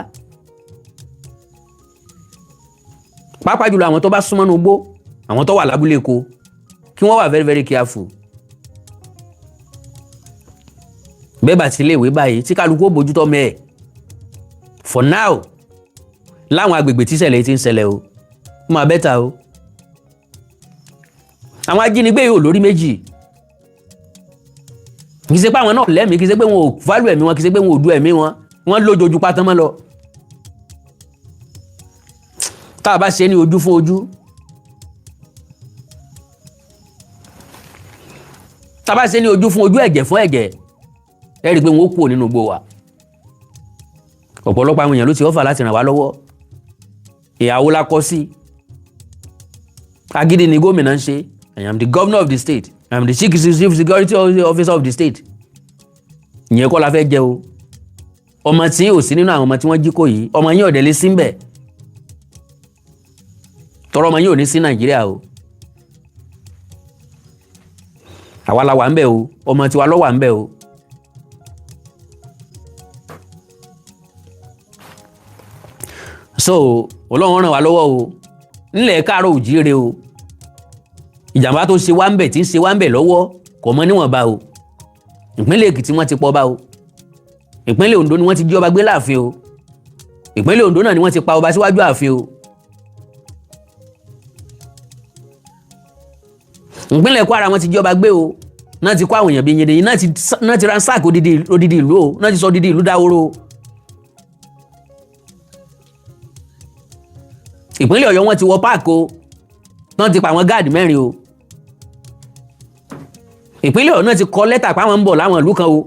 pàápàá jùlọ àwọn tó bá súnmọ́ nínú igbó, àwọn tó wà lábúlé ko, kí wọ́n wà very very careful. Bẹ́ẹ̀ bá ti iléèwé báyìí, tí kálukú ó bójútó mẹ́ẹ̀ for now láwọn agbègbè tí ìṣẹ̀lẹ̀ ti ń ṣẹlẹ̀ o, ó máa better o. Àwọn ajínigbé yìí ò lórí méjì. Kì í ṣe pé àwọn náà lẹ́mìí, kì í ṣe pé wọn ò value ẹ̀mí wọn, kì í ṣe pé wọn ò du ẹ̀mí wọn. Wọ́n lójoojú pátán mọ́ lọ. Tá a bá ṣe ní ojú fún ojú, tá a bá ṣe ní ojú fún ojú, ẹ̀jẹ̀ fún ẹ̀jẹ̀, ẹ rí i pé wọn ó kúrò nínú igbó wa. Ọ̀pọ̀lọpọ̀ àwọn èèyàn ló ti offer láti ràn wá lọ́wọ́. Ìyàwó la kọ sí, agídí ni gómìnà ń ṣe. I am the governor of the state, I am the chief security officer of the state. Ìyẹn kọ́ la fẹ́ jẹ o. Ọmọ tí ò sí nínú àwọn ọmọ tí wọ́n jí kó yìí, ọmọ yín ọ̀dẹ̀ lé sí ń bẹ̀ tọrọ. Ọmọ yín ò ní sí Nàìjíríà o. Àwa la wà ń bẹ̀ o, ọmọ tiwa ló wà ń bẹ̀ o. So Ọlọ́run ràn wá lọ́wọ́ o nílẹ̀ káàárọ̀ òjíire o. Ìjàmbá tó ṣe wá ń bẹ̀, tí ń ṣe wá ń bẹ̀ lọ́wọ́, kò mọ níwọ̀nba o. Ìpínlẹ̀ Èkìtì wọ́n ti pọ̀ bá o. Ìpínlẹ̀ Oǹdó ni wọ́n ti jí ọba gbé láàfin o. Ìpínlẹ̀ Oǹdó náà ni wọ́n ti pa ọba síwájú ààfin o. Ìpínlẹ̀ Kwara wọ́n ti jí ọba gbé o, náà ti kó àwọn èèyàn bíi yìnyín, náà ti ransack odidi ìlú o, náà ti sọ odidi ìlú dáwóró o. Ìpínlẹ̀ Ọ̀yọ́ wọ́n ti wọ páàkì o, náà ti pa àwọn gáàdì 4 o. Ìpínlẹ̀ Ọ̀yọ́ náà ti kọ lẹ́tà páwọn ń bọ̀ láwọn ìlú kan o.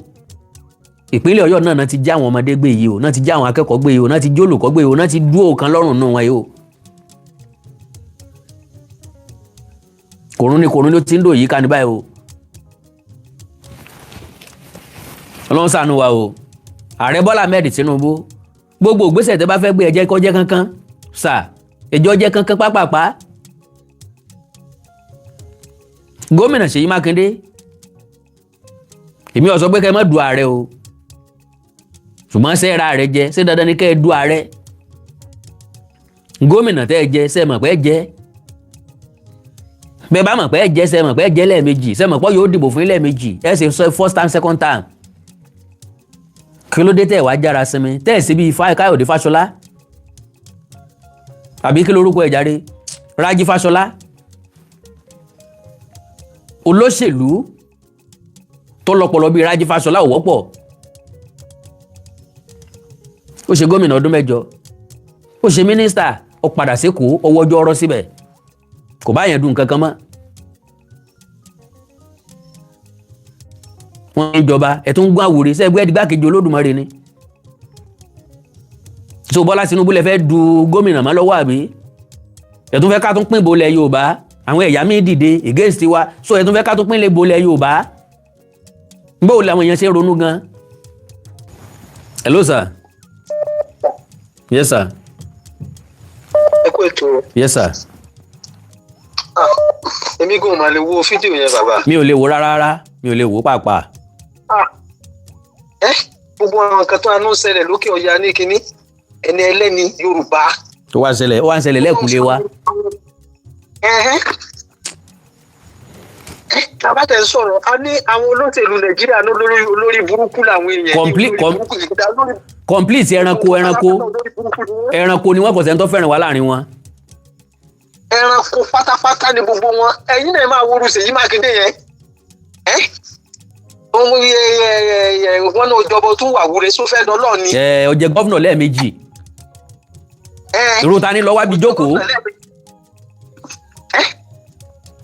Ìpínlẹ̀ Ọ̀yọ́ náà ti já àwọn ọmọdé gbé yìí o, náà ti já àwọn akẹ́kọ̀ọ́ gbé yìí o, náà ti jólùkọ́ gbé yìí o, náà ti dúró kan lọ́rùn nù wọn yìí o. Kòrún ni kòrún ló ti ń dò yìí ká ní báyìí o. Ọlọ́run ṣàánú wa o. Ààrẹ Bọ́lá Ahmed Tinubu, gbogbo ìgbésẹ̀ tẹ́ bá fẹ́ gbé, ẹ jẹ́ kó jẹ́ kánkán sà, ẹjọ́ jẹ́ kánkán pápápá. Gómìnà Ṣèyí Mákindé, èmi ò sọ pé kẹ́ ẹ má du ààrẹ o, ṣùgbọ́n ṣé ra ààrẹ jẹ? Ṣé dandan ni kẹ́ ẹ du ààrẹ? Gómìnà tẹ́ ẹ jẹ, ṣé ẹ mọ̀ pé ẹ jẹ? Bẹ́ẹ̀ bá mọ̀ pé ẹ jẹ, ṣé ẹ mọ̀ pé ẹ jẹ lẹ́ẹ̀mejì? Ṣé ẹ mọ̀ pé yóò dìbò fún yín lẹ́ẹ̀mejì? Ẹ ṣe sọ first time, second time. Kí ló dé tẹ́ ẹ wá jára sinmi, tẹ́ ẹ sí bíi Káyọ̀dé Fáṣọlá, àbí kí lorúkọ ẹ̀ járe, Rájí Fáṣọlá, olóṣèlú tó lọ́pọlọ bíi Rájí Fáṣọlá ò wọ́pọ̀. Ó ṣe gómìnà ọdún 8, ó ṣe mínísítà, ó padà sékòó, ó wọ́jọ́ ọ̀rọ̀ síbẹ̀, kò bá yẹn dùn kankan mọ́. Wọ́n ń jọba ẹ̀ tó ń gún àwòrán sẹ́gbẹ́ ẹ̀dígbàkejì Olódùmarè ni. So Bọ́lá Tinubu lè fẹ́ du gómìnà mọ́ lọ́wọ́, àbí ẹ̀ tún fẹ́ ká tún pín bolẹ̀ Yorùbá? Àwọn ẹ̀yà míì dìde against wa, so ẹ̀ tún fẹ́ ká tún pín lè bolẹ̀ Yorùbá? Báwo làwọn èèyàn ṣe ń ronú gan? Hello sir. Yes sir. Ẹ kú ètò. Yes sir. Èmi gùn máa lè wo fídíò yẹn, bàbá. Mi ò lè wo rárá rárá, mi ò lè wo pàápàá. Ẹ gbogbo àwọn nǹkan tó anú ṣẹlẹ̀ lókè ọya ní kínní, ẹni ẹlẹ́ni Yorùbá. Tó wá ṣẹlẹ̀, ó wá ń ṣẹlẹ̀ lẹ́kùnlé wa. Bàbá tẹ̀ ń sọ̀rọ̀, a ní àwọn olóṣèlú Nàìjíríà ní olórí burúkú làwọn èèyàn. Complete ẹranko, ẹranko, ẹranko ni wọ́n. Kò sẹ́ni tó fẹ́ràn wá láàrin wọn. Ẹranko pátápátá ni gbogbo wọn. Ẹ̀yin náà máa woru Ṣèyí Mákindé yẹn, ohun wọn náà jọbọ tún wà wúre sófẹ́ dọ́lọ́ ni. Ẹ ó jẹ gómìnà lẹ́ẹ̀mejì, irú ta ni lọ wábi jókòó.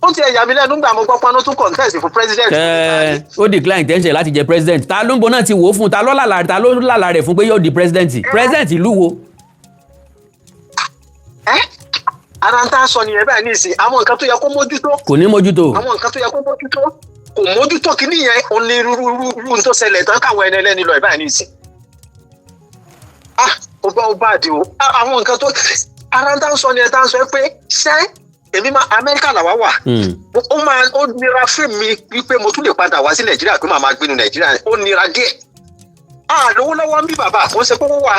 Ó ti ẹ̀yà mi lẹ́nu gbà mo gbọ́ paná tún contest fún president. Ó decline intention láti jẹ president. Ta ló ń bọ náà ti wò ó fún? Ta ló lálàá, ta ló lálàá rẹ̀ fún pé yóò di president? President ìlú wo? Ara ń tá a sọ nìyẹn báyìí nísìnyí, àwọn nǹkan tó yẹ kó mójútó. Kò ní mójútó. Àwọn nǹkan tó yẹ kó mójútó kò mójútó. Kínní yẹn ó ní rúrú tó ṣẹlẹ̀ tán káwọn ẹni ẹlẹ́ni lọ báyìí nísìnyí. Ah, ó bá ó bá àdì o. Àwọn nǹkan tó ara ń tá a sọ nìyẹn, tá a sọ pé ṣé èmi máa Amẹ́ríkà làwa wà, ó máa ó nira fún mi wípé mo tún lè padà wá sí Nàìjíríà pé màá máa gbénu Nàìjíríà, ó nira díẹ̀. Ah, lówó lọ́wọ́ ń bí bàbá kò ń ṣe kókó wa.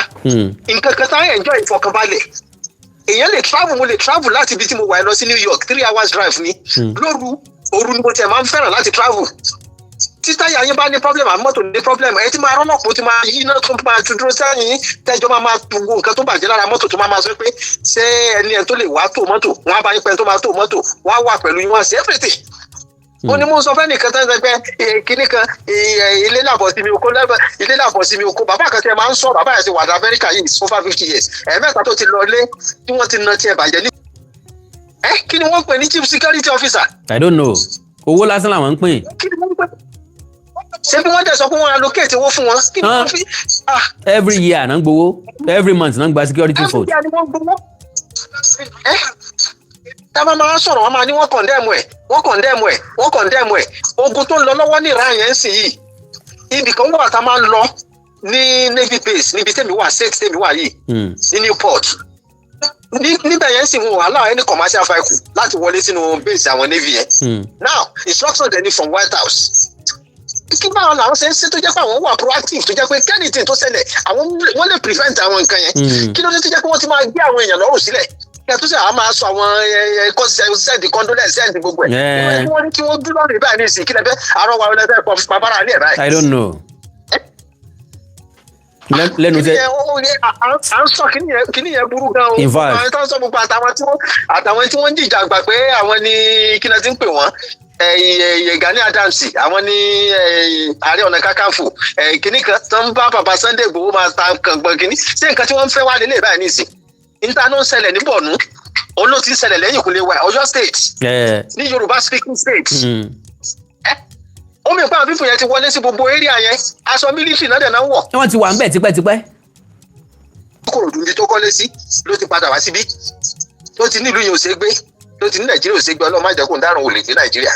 Nǹkan kan tá enjoy ìfọkànbalẹ̀, èèyàn lè travel, mo lè travel láti ibi tí mo wà lọ sí New York, 3 hours drive ni. Lóru òru ni mo tẹ̀ máa ń fẹ́ràn láti travel. Tí táyà yín bá ní problem àbí mọ́tò ní problem, ẹ ti máa rọ́nà pò tí máa yí iná tó máa dúró sẹ́yìn, tẹ́jọ́ máa máa wo nǹkan tó bàjẹ́ lára mọ́tò, tó máa máa sọ pé ṣé ẹni ẹ̀ tó lè wá tó mọ́tò, wọ́n á bá yín pẹ́ tó máa tó mọ́tò, wọ́n á wà pẹ̀lú yín, wọ́n á ṣe everything. Ó ní mo sọ fẹ́ nìkan tó ń sọ pé kinní kan, ilé làbọ̀ sí mi oko, ilé làbọ̀ sí mi oko. Bàbá kan tí ẹ máa ń sọ, bàbá yẹn ti wà ní Amẹ́ríkà yìí over 50 years, ẹ̀ẹ̀mẹ́ta tó ti lọ ilé tí wọ́n ti na tiẹ̀ bàjẹ́ ní. Ẹ kí ni wọ́n pè ní chief security officer? I don't know. Owó lásán làwọn ń pín. Kí ni wọ́n pè? Ṣé bí wọ́n dẹ̀ sọ pé wọ́n allocate owó fún wọn, kí ni wọ́n fi ah? Every year náà ń gbowó, every month náà ń gba security Every vote. year ni wọ́n gbowó. Ẹ tá a bá máa sọ̀rọ̀, wọ́n máa ní wọ́n condemn ẹ̀, wọ́n condemn ẹ̀, wọ́n condemn ẹ̀. Ogun tó ń lọ lọ́wọ́ ní Iran yẹn ń sìn yìí, ibì kan wà tá a máa ń lọ ní navy base níbi tèmi wà, state tèmi wà yìí, ní Newport. Níbẹ̀ yẹn sì wọn wà allow any commercial vehicle láti wọlé sínú base àwọn navy yẹn. Now, instruction dẹ̀ ni from White House. Kí báwọn làwọn ṣe ń ṣe tó jẹ́ pé àwọn wà proactive, tó jẹ́ pé anything tó ṣẹlẹ̀, àwọn wọ́n lè prevent àwọn nǹkan yẹn? Kí ló dé tó jẹ́ pé wọ́n ti máa gbé àwọn èèyàn lọ́rùn sílẹ̀ kí ẹ tó ṣe àwọn máa sọ àwọn ẹ ẹ send condolence, send gbogbo ẹ̀? Wọ́n ní kí wọ́n dúró lórí báyìí ní ìsìn, kí lẹ fẹ́ àárọ̀ wa lẹ fẹ́ pọ̀ pàpàrà ní ẹ̀ báyìí? I don't know. Lẹ́nu Kíní tẹ yẹn, à ń sọ kíní yẹn, kíní yẹn burú gan o. In fact. Àwọn tó ń sọ gbogbo àtàwọn tí wọ́n ń jìjà gbà pé àwọn ní kí náà ti ń pè wọ́n, Gani Adams, àwọn ní Ààrẹ Ọ̀nà Kakanfò, kíní kan tó ń bá bàbá Sunday Igboho máa ta kàngbọ̀n kíní. Ṣé nǹkan tí wọ́n ń fẹ́ wá lélẹ̀ báyìí nísìn níta ló ń ṣẹlẹ̀ ní Borno, òun ló ti ń ṣẹlẹ̀ lẹ́yìn ìkúlẹ̀ wa, Ọ̀yọ́ State, ní Yorùbá speaking state. Ó mì pa àwọn people yẹn ti wọlé sí gbogbo area yẹn, aṣọ military náà dẹ̀ náà wọ̀. Wọ́n ti wà ń bẹ̀ tipẹ́tipẹ́. Kòròdú níbi tó kọ́lé sí ló ti padà wá síbí, tó ti nílùú yìí ò ṣe é gbé, tó ti ní Nàìjíríà ò ṣe é gbé. Ọlọ́run má jẹ́ kó ń dárùn ò lè gbé Nàìjíríà.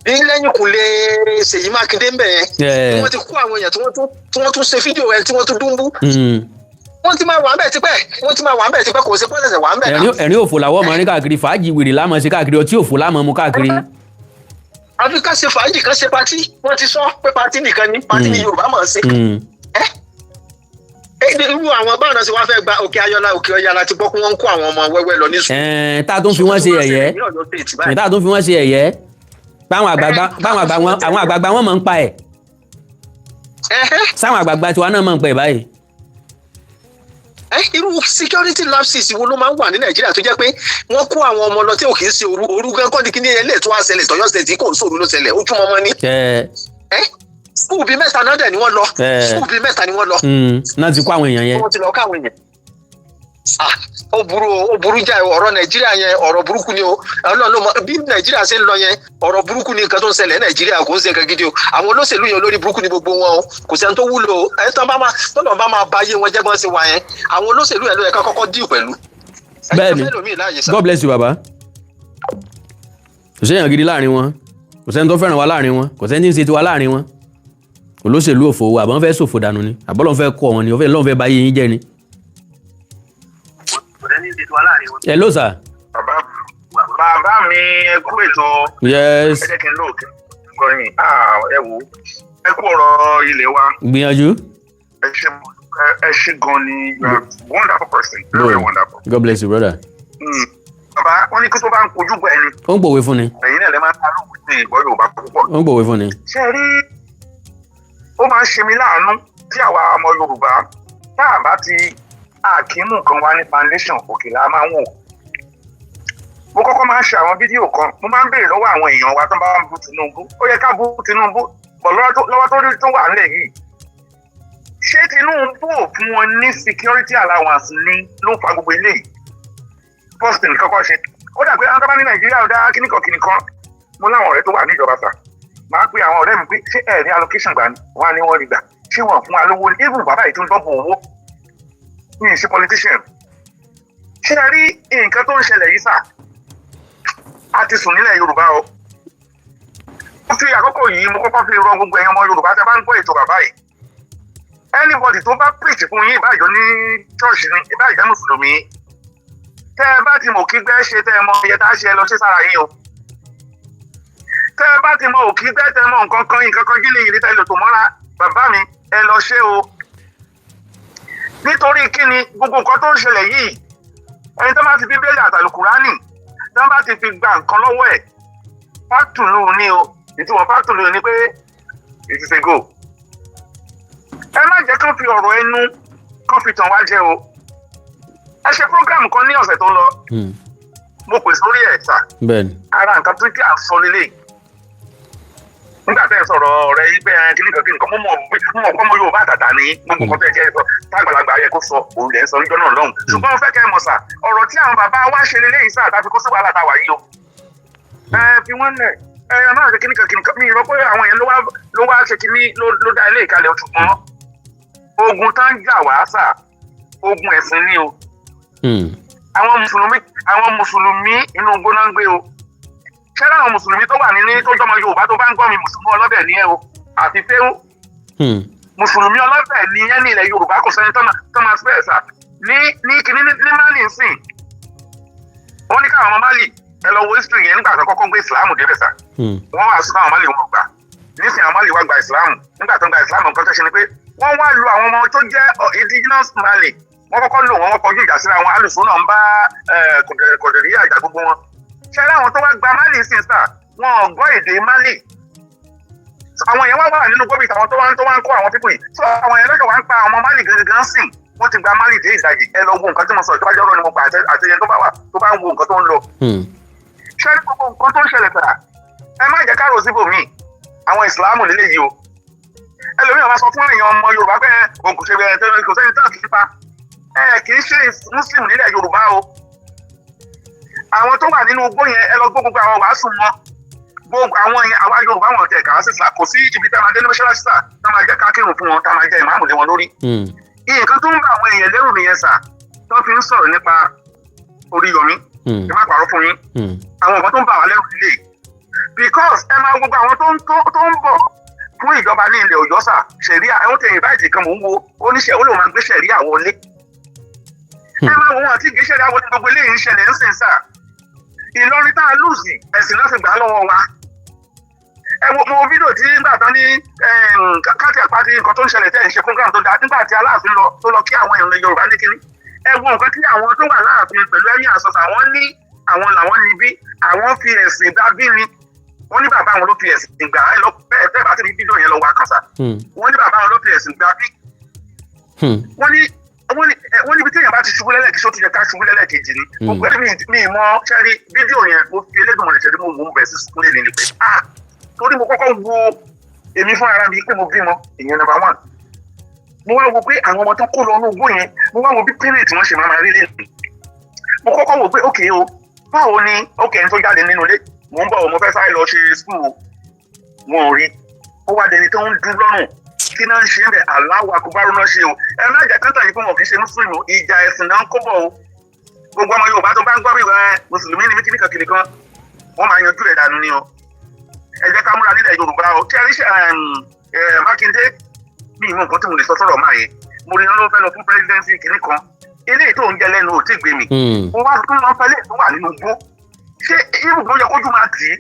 Ní lẹ́yìn kùlé Ṣèyí Mákindé ń bẹ̀ yẹn, tí wọ́n ti kó àwọn èèyàn, tí wọ́n tún ṣe fídíò ẹ̀, tí wọ́n tún dúnbú. Wọ́n ti máa wà ń bẹ̀ tipẹ́, wọ́n ti máa wà ń bẹ̀ tipẹ́, kò sí pọ́sẹ̀sẹ̀ wà ń bẹ̀ náà. Ẹ̀rín òfò làwọn ọmọ rí káàkiri, fàájì wèrè lámọ̀ ṣe káàkiri, ọtí òfò lámọ̀ mu káàkiri. Àfi ká ṣe fàájì, ká ṣe party. Wọ́n ti sọ pé party nìkan ni party ni Yorùbá máa ń ṣe. Irú àwọn báwọn náà ṣe wá fẹ́ gba Òkè Ayọ̀lá, Òkè Ọ̀yà láti gbọ́ pé wọ́n ń kó àwọn ọmọ wẹ́wẹ́ lọ ní sùn. Tá a tún fi wọ́n ṣe ẹ̀yẹ́, tá a tún fi wọ́n ṣe ẹ̀yẹ́ báwọn àgbààgbà wọn, àwọn àgbààgbà wọn máa ń pa ẹ̀, sáwọn àgbààgbà tiwa náà máa ń pa ẹ̀ báyìí. Irú security lapses wo ló máa ń wà ní Nàìjíríà tó jẹ́ pé wọ́n kó àwọn ọmọ lọ tí ò kì í ṣe òru? Òru gan kọ́ ni kí ní ilé tó wá ṣẹlẹ̀ tọ́yọ́ State, kò ń sòru ló ṣẹlẹ̀, ojúmọmọ ni. School bíi mẹ́ta náà dẹ̀ ni wọ́n lọ. School bíi mẹ́ta ni wọ́n lọ. Náà ti kó àwọn èèyàn yẹn. Wọ́n ti lọ káwọn èèyàn. Ah, ó burú o, ó burú jáì o. Ọ̀rọ̀ Nàìjíríà yẹn, ọ̀rọ̀ burúkú ni o. Ọlọ́run ló mọ bí Nàìjíríà ṣe ń lọ yẹn. Ọ̀rọ̀ burúkú ni nǹkan tó ń ṣẹlẹ̀ ní Nàìjíríà, kò ń ṣe nǹkan gidi o. Àwọn olóṣèlú yẹn, olórí burúkú ni gbogbo wọn o, kò sẹ́ni tó wúlò o. Ẹni tó bá máa tọ́lọ̀ bá máa ba ayé wọn jẹ́ bọ́n ṣe wà yẹn, àwọn olóṣèlú yẹn ló yẹ ká kọ́kọ́ deal pẹ̀lú. Bẹ́ẹ̀ni. Ẹ jẹ́ fẹ́ lòmíì láàyè sá. God bless you, baba. Kò séèyàn gidi láàrin wọn, kò sẹ́ni tó fẹ́ràn wa láàrin wọn, kò sẹ́ni tí ń ṣe tiwa láàrin wọn. Olóṣèlú òfò wa, àbọ̀n fẹ́ ṣòfò dànù ni, àbọ̀lọ́n fẹ́ kọ́ wọn ni, ọ̀fẹ́ lọ́n fẹ́ bà ayé yín jẹ́ ni. Hello, sir. Bàbá, bàbá mi, ẹ kú ètò. Yes. Ẹ jẹ́ kí n lóòkè kọrin. Ẹ wò ó, ẹ kú ọ̀rọ̀ ilé wa. Gbìyànjú. Ẹ ṣe, ẹ ṣe gan ni. You are wonderful person, very, very wonderful. God bless you, brother. Bàbá, wọn ní kí tó bá ń kojú bọ ẹni, Ó ń pòwe fún ni. ẹ̀yin náà lè máa ń ta lóògùn ní ìgbọ́ Yorùbá púpọ̀. Ó ń pòwe fún ni. Ṣé ẹ rí, ó máa ń ṣe mí láàánú tí àwa ọmọ Yorùbá tá a bá ti àkímù kan wá ní foundation, òkè la máa ń wò. Mo kọ́kọ́ máa ń ṣe àwọn fídíò kan, mo máa ń béèrè lọ́wọ́ àwọn èèyàn wa tó bá ń bú Tinubu. Ó yẹ ká bú Tinubu bọ̀ lọ́wọ́ tó rí tó wà nílẹ̀ yìí. Ṣé Tinubu ò fún wọn ní security allowance ní ló ń fa gbogbo eléyìí? First thing kọ́kọ́ ṣe, ó dà pé àwọn tó bá ní Nàìjíríà ò dá kíníkan kíníkan. Mo láwọn ọ̀rẹ́ tó wà níjọba sà, máa pe àwọn ọ̀rẹ́ mi pé ṣé ẹ̀ ní allocation gbà ni? Wọ́n á ní wọ́n rí gbà. Ṣé wọ́n fún wa lówó ní? Even bàbá yìí tó ń dọ́bù owó ní ìṣe politician. Ṣé ẹ rí nǹkan tó ń ṣẹlẹ̀ yìí sà, a ti sùn nílẹ̀ Yorùbá o. Mo fi àkókò yìí, mo kọ́kọ́ fi rọ gbogbo ẹ̀yin ọmọ Yorùbá tẹ́ bá ń gbọ́ ètò bàbá yìí, anybody tó bá preach fún yín, ìbáàjọ́ ní church ni, ìbáàjẹ́ mùsùlùmí, tẹ́ ẹ bá ti mọ̀ kí gbẹ́ ṣe, tẹ́ ẹ mọ iye tá a ṣe, ẹ lọ ṣe sára yín o. Tẹ́ ẹ bá ti mọ òkí gbẹ́, tẹ́ ẹ mọ nǹkan kan, nǹkan kan jí lè yìí tẹ́ ẹ lò tó mọ́ra, bàbá mi, ẹ lọ ṣe o. Nítorí kí ni gbogbo nǹkan tó ń ṣẹlẹ̀ yìí? Ẹni tó bá ti Bíbélì àtàlùkùránì tó bá ti fi gba nǹkan lọ́wọ́ ẹ̀, fàtùlù ni o. Ìtumọ̀ fàtùlù ni pé it is a go. Ẹ má jẹ́ kán fi ọ̀rọ̀ ẹnu kán fi tàn wá jẹ o. Ẹ ṣe program kan ní ọ̀sẹ̀ tó lọ, mo pè sórí ẹ̀ sà. Ara nǹkan tó kí à ń sọ lélẹ̀ nígbà tẹ́ ẹ sọ̀rọ̀ ọ̀rẹ́ yìí pé ẹ kíníkan kíníkan, mo mọ̀ pé ọmọ Yorùbá àtàtà ní gbogbo nǹkan tẹ́ ẹ jẹ́ sọ tágbàlagbà yẹ kó sọ, òun lẹ̀ ń sọ níjọ́ náà lọ́hùn. Ṣùgbọ́n mo fẹ́ kẹ́ ẹ mọ̀ sà, ọ̀rọ̀ tí àwọn bàbá wa ṣe lélẹ́yìí sà, tàbí kó sí wàhálà táwa yìí o. Ẹ fi wọ́n lẹ̀. Ẹ ẹ máa ṣe kíní kan kíní kan. Mi rò pé àwọn yẹn ló wá ṣe kíní ló dá ilé ìkalẹ̀. Ṣùgbọ́n ogun tá ń jà wá sà, ogun ẹ̀sìn ni o. Àwọn mùsùlùmí inú igbó náà ń gbé o. Ṣé àwọn mùsùlùmí tó wà ní tó jọmọ Yorùbá tó bá ń gbọ́ mi, mùsùlùmí ọlọ́bẹ̀ ní ẹ o àti fẹ́rù. Mùsùlùmí ọlọ́bẹ̀ ní ẹ ní ilẹ̀ Yorùbá. Kò sẹ́ni tó máa fẹ́ sà ní kíní ní Mali nsìn. Wọ́n ní káwọn ọmọ Mali, ẹ lọ wo history yẹn, nígbà tó kọ́kọ́ gbé Ìsìlámù débẹ̀ sà, wọ́n wá sọ àwọn Mali, wọn gbà. Nísìnyí àwọn Mali wá gba Ìsìlámù. Nígbà tó ń gba Ìsìlámù, nǹkan tó ṣe ni pé wọ́n wá lu àwọn ọmọ tó jẹ́ indigenous Mali. Wọ́n kọ́kọ́ lò wọ́n, wọ́n kọjú ìjà síra wọn. Alùsùn náà ń bá kòdìrí àjà gbogbo wọn. Ṣé àwọn tó wá gba Mali sí sà, wọn ò gbọ́ èdè Mali. Àwọn yẹn wá wà nínú gómìnà, àwọn tó wá ń kó àwọn people yìí. So àwọn yẹn lọ́jọ́ wá ń pa àwọn Mali gangan sìn. Wọ́n ti gba Mali dé ìdajì. Ẹ lọ wo nǹkan tí mo sọ. Ìjọba jọ́rọ̀ ni mo gbà àtẹyẹn tó bá wà tó bá ń wo nǹkan tó ń lọ. Ṣé ní gbogbo nǹkan tó ń ṣẹlẹ̀ sà, ẹ má jẹ́ ká rò síbòmíì. Àwọn Ìsìláàmù lílé yìí o. Ẹlòmíràn máa sọ fún èèyàn ọmọ Yorùbá pé òun kò ṣe bẹ́ẹ̀, kò sẹ́ni tán kì í pa ẹ, kì í ṣe Muslim nílẹ̀ Yorùbá o. Àwọn tó wà nínú igbó yẹn, ẹ lọ gbọ́ gbogbo àwọn wàásù wọn, gbogbo àwọn yẹn. Àwa Yorùbá wọn tẹ̀ kà á sí Islam. Kò sí ibi tá a máa dé ní mọ́ṣáláṣí sà, tá a máa jẹ́ ká kírun fún wọn, tá a máa jẹ́ ìmáàmù lé wọn lórí. Nǹkan tó ń bá àwọn èèyàn lẹ́rù nìyẹn sà, tó fi ń sọ̀rọ̀ nípa Oríyọmí. Ẹ má parọ́ fún yín, àwọn nǹkan tó ń bà wá lẹ́rù nílé, because ẹ máa gbogbo àwọn tó ń bọ̀ fún ìjọba ní ilẹ̀ Ọ̀yọ́ sà, ṣẹ̀ríà ẹ̀ wọ́n tẹ invite kan, mò ń wo oníṣẹ́, ó lóun máa gbé ṣẹ̀ríà wọlé. Ẹ máa wo wọn àti ìgbé ṣẹ̀ríà wọlé. Gbogbo eléyìí ń ṣẹlẹ̀ ń sìn sà. Ìlọrin tá a lose, ẹ̀sìn náà sì gbà á lọ́wọ́ wa. Ẹ wo mo fídíò tí nígbà tán ní káàtì àpáti nǹkan tó ń ṣẹlẹ̀, tẹ́ ẹ̀ ń ṣe program tó dáa, nígbà tí Aláàfin lọ, tó lọ kí àwọn èèyàn Yorùbá ní kínní. Ẹ wo nǹkan tí àwọn tó wà láàfin pẹ̀lú ẹ̀yìn àsọsọ, àwọn ní àwọn làwọn níbí, àwọn fi ẹ̀sìn dá bí ni. Wọ́n ní bàbá àwọn ló fi ẹ̀sìn gbà ẹ lọ. Bẹ́ẹ̀ bẹ́ẹ̀ bá ti rí fídíò yẹn, lọ wá kàn sá. Wọ́n ní bàbá àwọn ló fi ẹ̀sìn gbà bí. Wọ́n níbi tí èèyàn bá ti ṣubú lẹ́lẹ́kejì, ó ti yẹ ká ṣubú lẹ́lẹ́kejì ni. Gbogbo ẹni mi mọ ṣẹ́rí fídíò yẹn, mo fi Elédùmarè ṣẹ́rí, mo wò ó bẹ̀ sí sukùn lè ní pé ah, torí mo kọ́kọ́ wo èmi fún ara mi pé mo bímọ, ìyẹn number one. Mo wá wo pé àwọn ọmọ tó kó lọ inú igbó yẹn, mo wá wo bí parent wọn ṣe máa máa rí lẹ́nu. Mo kọ́kọ́ wò pé ok o, báwo ni ok, ẹni tó jáde nínú ilé, mò ń bọ̀, mo fẹ́ sáré lọ ṣe school o, wọn ò rí. Ó wá dẹni tó ń dún lọ́rùn. Kí náà ń ṣe ń bẹ̀? Aláwọ̀ akúbárò náà ṣe o. Ẹ má jẹ́ kántà yìí fún wọn, kì í ṣe mùsùlùmí o. Ìjà ẹ̀sìn náà ń kó bọ̀ o. Gbogbo ọmọ Yorùbá tó bá ń gbọ́ bí ẹ mùsùlùmí ni mí, kíníkan kíníkan, wọ́n máa yanjú ẹ̀ dànù ni o. Ẹ jẹ́ ká múra nílẹ̀ Yorùbá o. Tí a rí Mákindé, mi ìmọ̀ nǹkan tí mo lè sọ sọ̀rọ̀ máa yẹn. Mo rí wọn ló fẹ́ lọ fún presidency kìíní kan. Eléyìí tó ń jẹ lẹ́nu ò tí ì gbé mi. Mo wá tún lọ fẹ́lẹ́ tó wà nínú igbó. Ṣé ibùdó yẹ kójú máa tì í?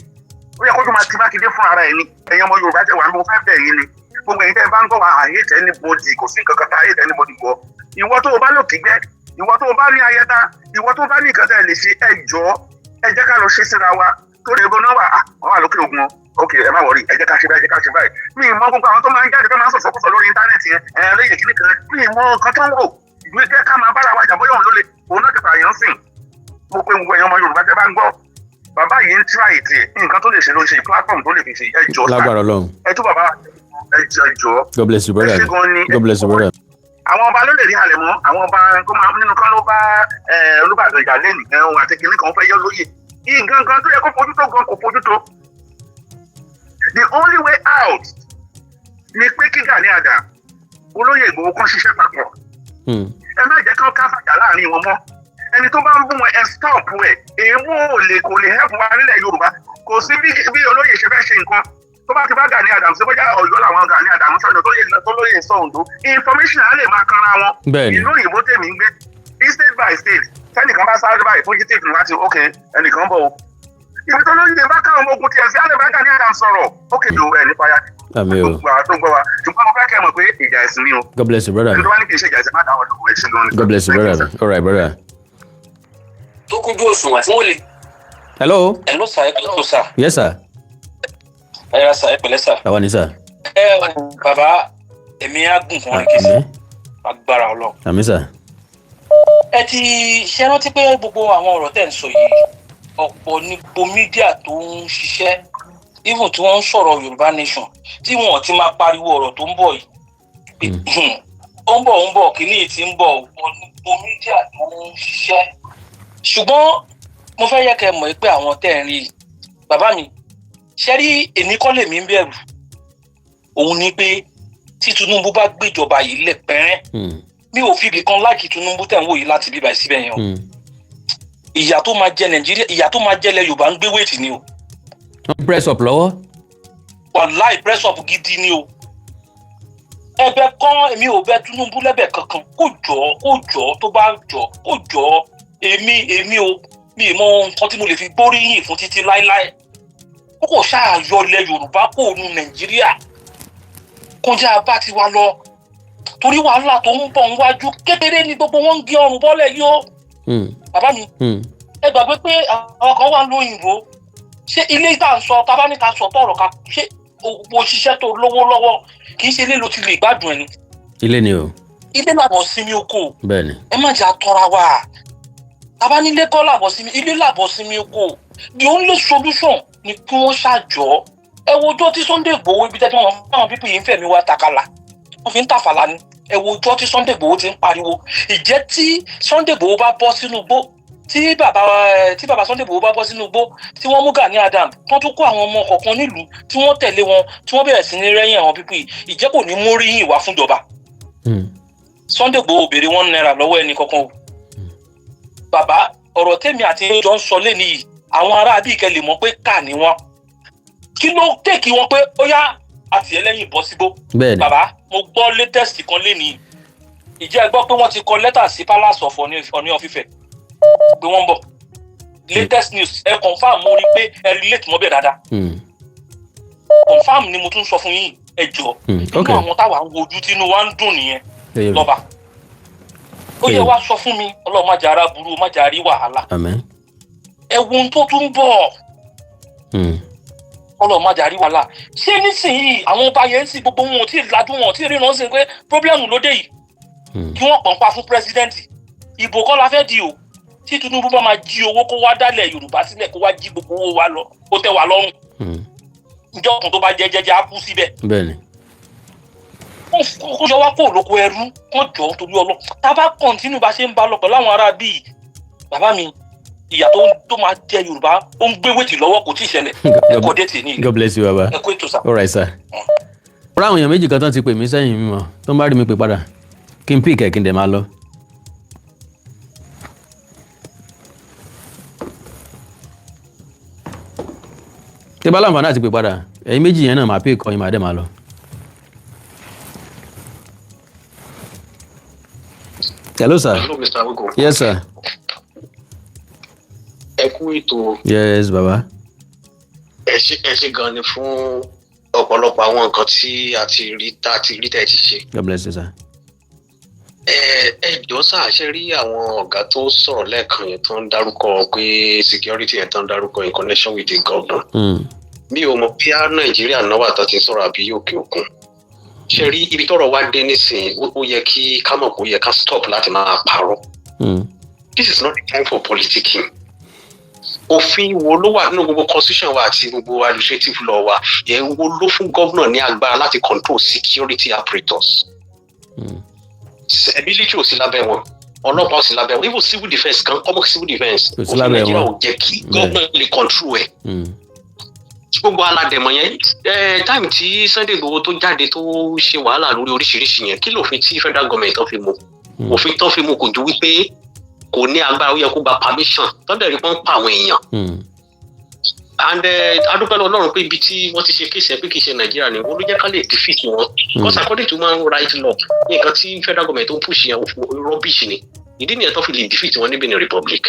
Ó yẹ kójú máa tì Mákindé fún ara ẹ̀ ni. Ẹ̀yin ọmọ Yorùbá tẹ wà ní, mo fẹ́ bẹ̀ yín ni. Gbogbo ẹ̀yin tẹ́ bá ń gbọ́ wa, I hate anybody, kò sí nǹkan kan tá I hate anybody gbọ́. Ìwọ tó o bá lò kígbẹ́, ìwọ tó o bá ní ayẹta, ìwọ tó o bá ní nǹkan tẹ́ ẹ lè ṣe, ẹ jọ̀ọ́, ẹ jẹ́ ká lọ ṣe síra wa. Tó lè gbóná wà, wọ́n wà lókè òkun o. Ok, ẹ má worry, ẹ jẹ́ ká ṣe báyìí, ẹ jẹ́ ká ṣe báyìí. Mi ì mọ gbogbo àwọn tó máa ń jáde, tó máa ń sọ̀sọ̀kúsọ lórí íńtánẹ́ẹ̀tì yẹn, ẹ lóye kíní kan, mi ì mọ nǹkan tó ń rò. Ìwé jẹ́ ká máa bára wa jà, bóyá òun ló lè òun náà ti pààyàn sìn. Mo pe gbogbo ẹ̀yàn ọmọ Yorùbá tẹ́ bá ń gbọ́, bàbá yìí ń try it. Nǹkan tó lè ṣe ló ń ṣe, platform tó lè fi ṣe. Ẹ jọ̀ọ́ sà. Lágbára Ọlọ́run. Ẹ tó bàbá, ẹ jọ̀ọ́, ẹ jọ̀ọ́. God bless you, brother. Ẹ ṣé gan ni. God bless you, brother. Àwọn ọba ló lè rí halẹ̀ mọ́ àwọn ọba kó máa nínú kan ló bá Olúbàdàn ìjà lẹ́nu ẹ̀hún àti kìnìún kan fẹ́ yọ lóye. Nǹkan kan tó yẹ kó fojú tó gan kò fojú tó. The only way out ni pé kí Gani Adams, olóyè Ìgbòho kan ṣiṣẹ́ papọ̀. Ẹ má jẹ́ kí wọ́n káfàjà láàrin wọn mọ́. Ẹni tó bá ń bú wọn, ẹ stop ẹ. Èèmú ò lè, kò lè help wa nílẹ̀ Yorùbá. Kò sí bí olóyè ṣe fẹ́ ṣe nǹkan tó bá ti bá Gani Adams ṣe, bóyá Ọ̀yọ́ làwọn Gani Adams sọ̀rọ̀ tó yẹ tó lóye sọ Oǹdó, information á lè máa kanra wọn. Ìlú òyìnbó tèmi ń gbé, state by state, tẹnìkan bá sáré báyìí, fugitive ni wá ti, ok, ẹnìkan bọ̀ o. Ibi tó lóye bá káwọn ọmọ ogun tiẹ̀ sí, á lè bá Gani Adams sọ̀rọ̀. Ok, do ẹ̀ nípa ya Àmín o. gbogbo àwọn tó ń gbọ́ wa. Ṣùgbọ́n mo fẹ́ kẹ́ mọ̀ pé ìjà ẹ̀sìn ni o. God bless you, brother. Ẹni tó bá ní kì í ṣe ìjà ẹ̀sìn, má dáwọ́ lóko. Ẹ̀ ṣe gan ni. God bless you, Thank you, brother. sir. All right, brother. Tó kúnjú òṣùwọ̀n tí wọ́n lè. Hello. Ẹ ló sà, ẹ kò tó sà. Yes, sir. Ẹ ra sà, ẹ pẹ̀lẹ́ sà. Àwa ni sir. Ẹ bàbá, èmi á gùn fún kìsì. Àmín. Agbára Ọlọ́run. Àmín sir. Ẹ ti ṣe rántí pé gbogbo àwọn ọ̀rọ̀ tẹ̀ ń sọ yìí, ọ̀pọ̀ ní gbogbo media tó ń ṣiṣẹ́, even tí wọ́n ń sọ̀rọ̀ Yorùbá nation, tí wọ́n ti máa pariwo ọ̀rọ̀ tó ń bọ̀ yìí, ó ń bọ̀, ó ń bọ̀, kìíní yìí ti ń bọ̀. Ọ̀pọ̀ ní gbogbo media tó ń ṣiṣẹ́. Ṣùgbọ́n mo fẹ́ yẹ kẹ́ ẹ mọ̀ pé àwọn tẹ́ ẹ̀ ń rí i, bàbá mi, Ṣe rí, èmi kọ́ lèmi ń bẹ̀rù òun ni pé tí Tinubu bá gbéjọba yìí lẹ̀ pẹ́rẹ́, mi ò fi ibì kan láàkì Tinubu tẹ̀ ń wò yìí láti bíbá síbẹ̀ yẹn o. Ìyà tó máa jẹ Nàìjíríà, ìyà tó máa jẹ ilẹ̀ Yorùbá ń gbé wéètì ni o. Wọ́n press up lọ́wọ́. Wàláì, press up gidi ni o. Ẹ̀bẹ̀ kan, èmi ò bẹ̀ Tinubu lẹ́bẹ̀ kankan. Kó jọ, kó jọ, tó bá jọ, kó jọ. Èmi o, mi ì mọ nǹkan tí mo lè fi gbóríyìn fún títí láéláé. Kó kò ṣáà yọ ilẹ̀ Yorùbá kó nu Nàìjíríà, kọjá bá ti wá lọ, torí wàhálà tó ń bọ̀ níwájú kékeré ni gbogbo wọn ń gé ọrùn bọ́lẹ̀ yìí o. Bàbá mi, ẹ gbàgbé pé àwọn kan wà lóyìnbó. Ṣé ilé tá à ń sọ, tá a bá ní ká sọ tọrọ ká ṣé o ṣiṣẹ́ tó lówó lọ́wọ́, kì í ṣe ilé ló ti lè gbádùn ẹni? Ilé ni o. Ilé làbọ̀ sinmi oko. Bẹ́ẹ̀ ni. Ẹ má jẹ́ àtọ́ra wa. Tá a bá nílé kọ́ làbọ̀ sinmi, ilé làbọ̀ sinmi oko. The only solution ni kí wọ́n ṣàjọ. Ẹ wo ọjọ́ tí Sunday Igboho, ibi tẹ́tí wọn fáwọn people yìí ń fẹ̀mí wa takala, wọ́n fi ń tàfàlà ni. Ẹ wo ọjọ́ tí Sunday Igboho ti ń pariwo. Ìjẹ́ tí Sunday Igboho bá bọ́ sínú igbó, tí bàbá Sunday Igboho bá bọ́ sínú igbó, tí wọ́n mú Gani Adams, wọ́n tún kó àwọn ọmọ kọ̀ọ̀kan nílùú tí wọ́n tẹ̀lé wọn, tí wọ́n bẹ̀rẹ̀ sí ní rẹ́yìn àwọn people yìí, ìjẹ́ kò ní mú ríyìn wá fúnjọba? Sunday Igboho béèrè ₦1 lọ́wọ́ ẹnì kankan o. Bàbá, ọ̀rọ̀ tèmi àti yín jọ ń sọ lé nìyí, àwọn ará bíi kẹ́ lè mọ̀ pé kà ní wọn. Kí ló tèkì wọn pé ó yá àti ẹlẹ́yìn bọ́ síbó? Bẹ́ẹ̀ ni. Bàbá, mo gbọ́ latest kan lé nìyí. Ìjẹ́ ẹ gbọ́ pé wọ́n ti kọ lẹ́tà sí palace of Ọọ̀ni of Ifẹ̀ pé wọ́n ń bọ̀? Latest news, ẹ confirm. Mo rí i pé ẹ relate mọ́ bẹ́ẹ̀ dáadáa. Confirm ni mo tún sọ fún yín, ẹ jọ. Inú àwọn táwa ń wojú tínú wa ń dùn nìyẹn. Ó yé mi. Lọ́ba ó yẹ Ó yé mi. Wá sọ fún mi, Ọlọ́run má jẹ́ ara burú, má jẹ́ àrí wàhálà. Àmín. Ẹ wo ohun tó tún bọ̀. Ọlọ́run má jẹ́ àrí wàhálà. Ṣé nísìnyí àwọn ọba yẹn ń sìn, gbogbo wọn ò tí ì lajú, wọn ò tí ì ríran sí pé problem ló dé yìí? Kí wọ́n pọ̀npa fún president, ìbò kọ́ la fẹ́ di o. Tí Tinubu bá máa jí owó, kó wá dálẹ̀ Yorùbá sílẹ̀, kó wá jí gbogbo owó wa lọ, ó tẹ́ wa lọ́rùn. Ìjọ kan tó bá jẹ́ jẹ́jẹ́, á kú síbẹ̀. Bẹ́ẹ̀ ni. Kó yọ wá kó lóko ẹrú, kó jọ, torí ọlọ́. Tá a bá continue bá ṣe ń bá lọ pẹ̀lú àwọn ará bíi, bàbá mi, ìyà tó máa jẹ Yorùbá, ó ń gbé wéètì lọ́wọ́, kò tí ì ṣẹlẹ̀. Ẹ kọ́ dé tì ní. God bless you, baba. Ẹ kó ètò sà. All right, sir. Ọ̀rọ̀ àwọn èèyàn méjì kan tán ti pè mí sẹ́yìn mímọ́ tó ń bá rí mi pè padà, kí n pick ẹ̀, kí n dẹ̀ máa lọ. Tí bá láǹfààní àti pè padà, ẹ̀yin méjì yẹn náà, máa pick ọyìn, máa dẹ̀ máa lọ. Hello, sir. Hello, Mr. Agogo. Yes, sir. Ẹ kú ètò. Yes, baba. Ẹ ṣé, ẹ ṣé gan ni fún ọ̀pọ̀lọpọ̀ àwọn nǹkan tí a ti rí, tá a ti rí tẹ́ ẹ ti ṣe. God bless you, sir. Ẹ jọ̀ọ́ sà, ṣe rí àwọn ọ̀gá tó sọ̀rọ̀ lẹ́ẹ̀kan yẹn tó ń dárúkọ pé security yẹn, tó ń dárúkọ in connection with the governor. Mi ò mọ̀ bí á Nàìjíríà náà wà tó ti sọ̀rọ̀ àbí òkè òkun. Ṣe rí ibi tọ́rọ̀ wá dé nísìnyí, ó yẹ kí ká mọ̀ pé ó yẹ ká stop láti máa parọ́. This is not the time for politicking. Òfin wo ló wà nínú gbogbo constitution wa àti gbogbo administrative law wa yẹn wo ló fún gómìnà ní agbára láti control security apparatus? Military ò sí lábẹ́ wọn, ọlọ́pàá ò sí lábẹ́ wọn, even civil defence kan, common civil defence, Kò sí òfin lábẹ́ Nàìjíríà wọn. ò jẹ́ kí gómìnà lè control ẹ̀. Gbogbo aládẹ̀mọ̀ yẹn ẹ, time tí Sunday Igboho tó jáde, tó ṣe wàhálà lórí oríṣiríṣi yẹn, kí lófin tí federal government tó fi mú? Òfin tó fi mú kò ju wípé kò ní agbára, ó yẹ kó gba permission tọ́dẹ̀ rí pọ́n pa àwọn èèyàn. And adúpẹ́ lọ́wọ́ Ọlọ́run pé ibi tí wọ́n ti ṣe case ẹ̀, pé kì í ṣe Nàìjíríà ni wọ́n ló jẹ́ ká lè defeat wọn, because according to human rights law, nǹkan tí federal government tó ń push yẹn, rubbish ni. Ìdí nìyẹn tó fi lè defeat wọn ní Benin Republic.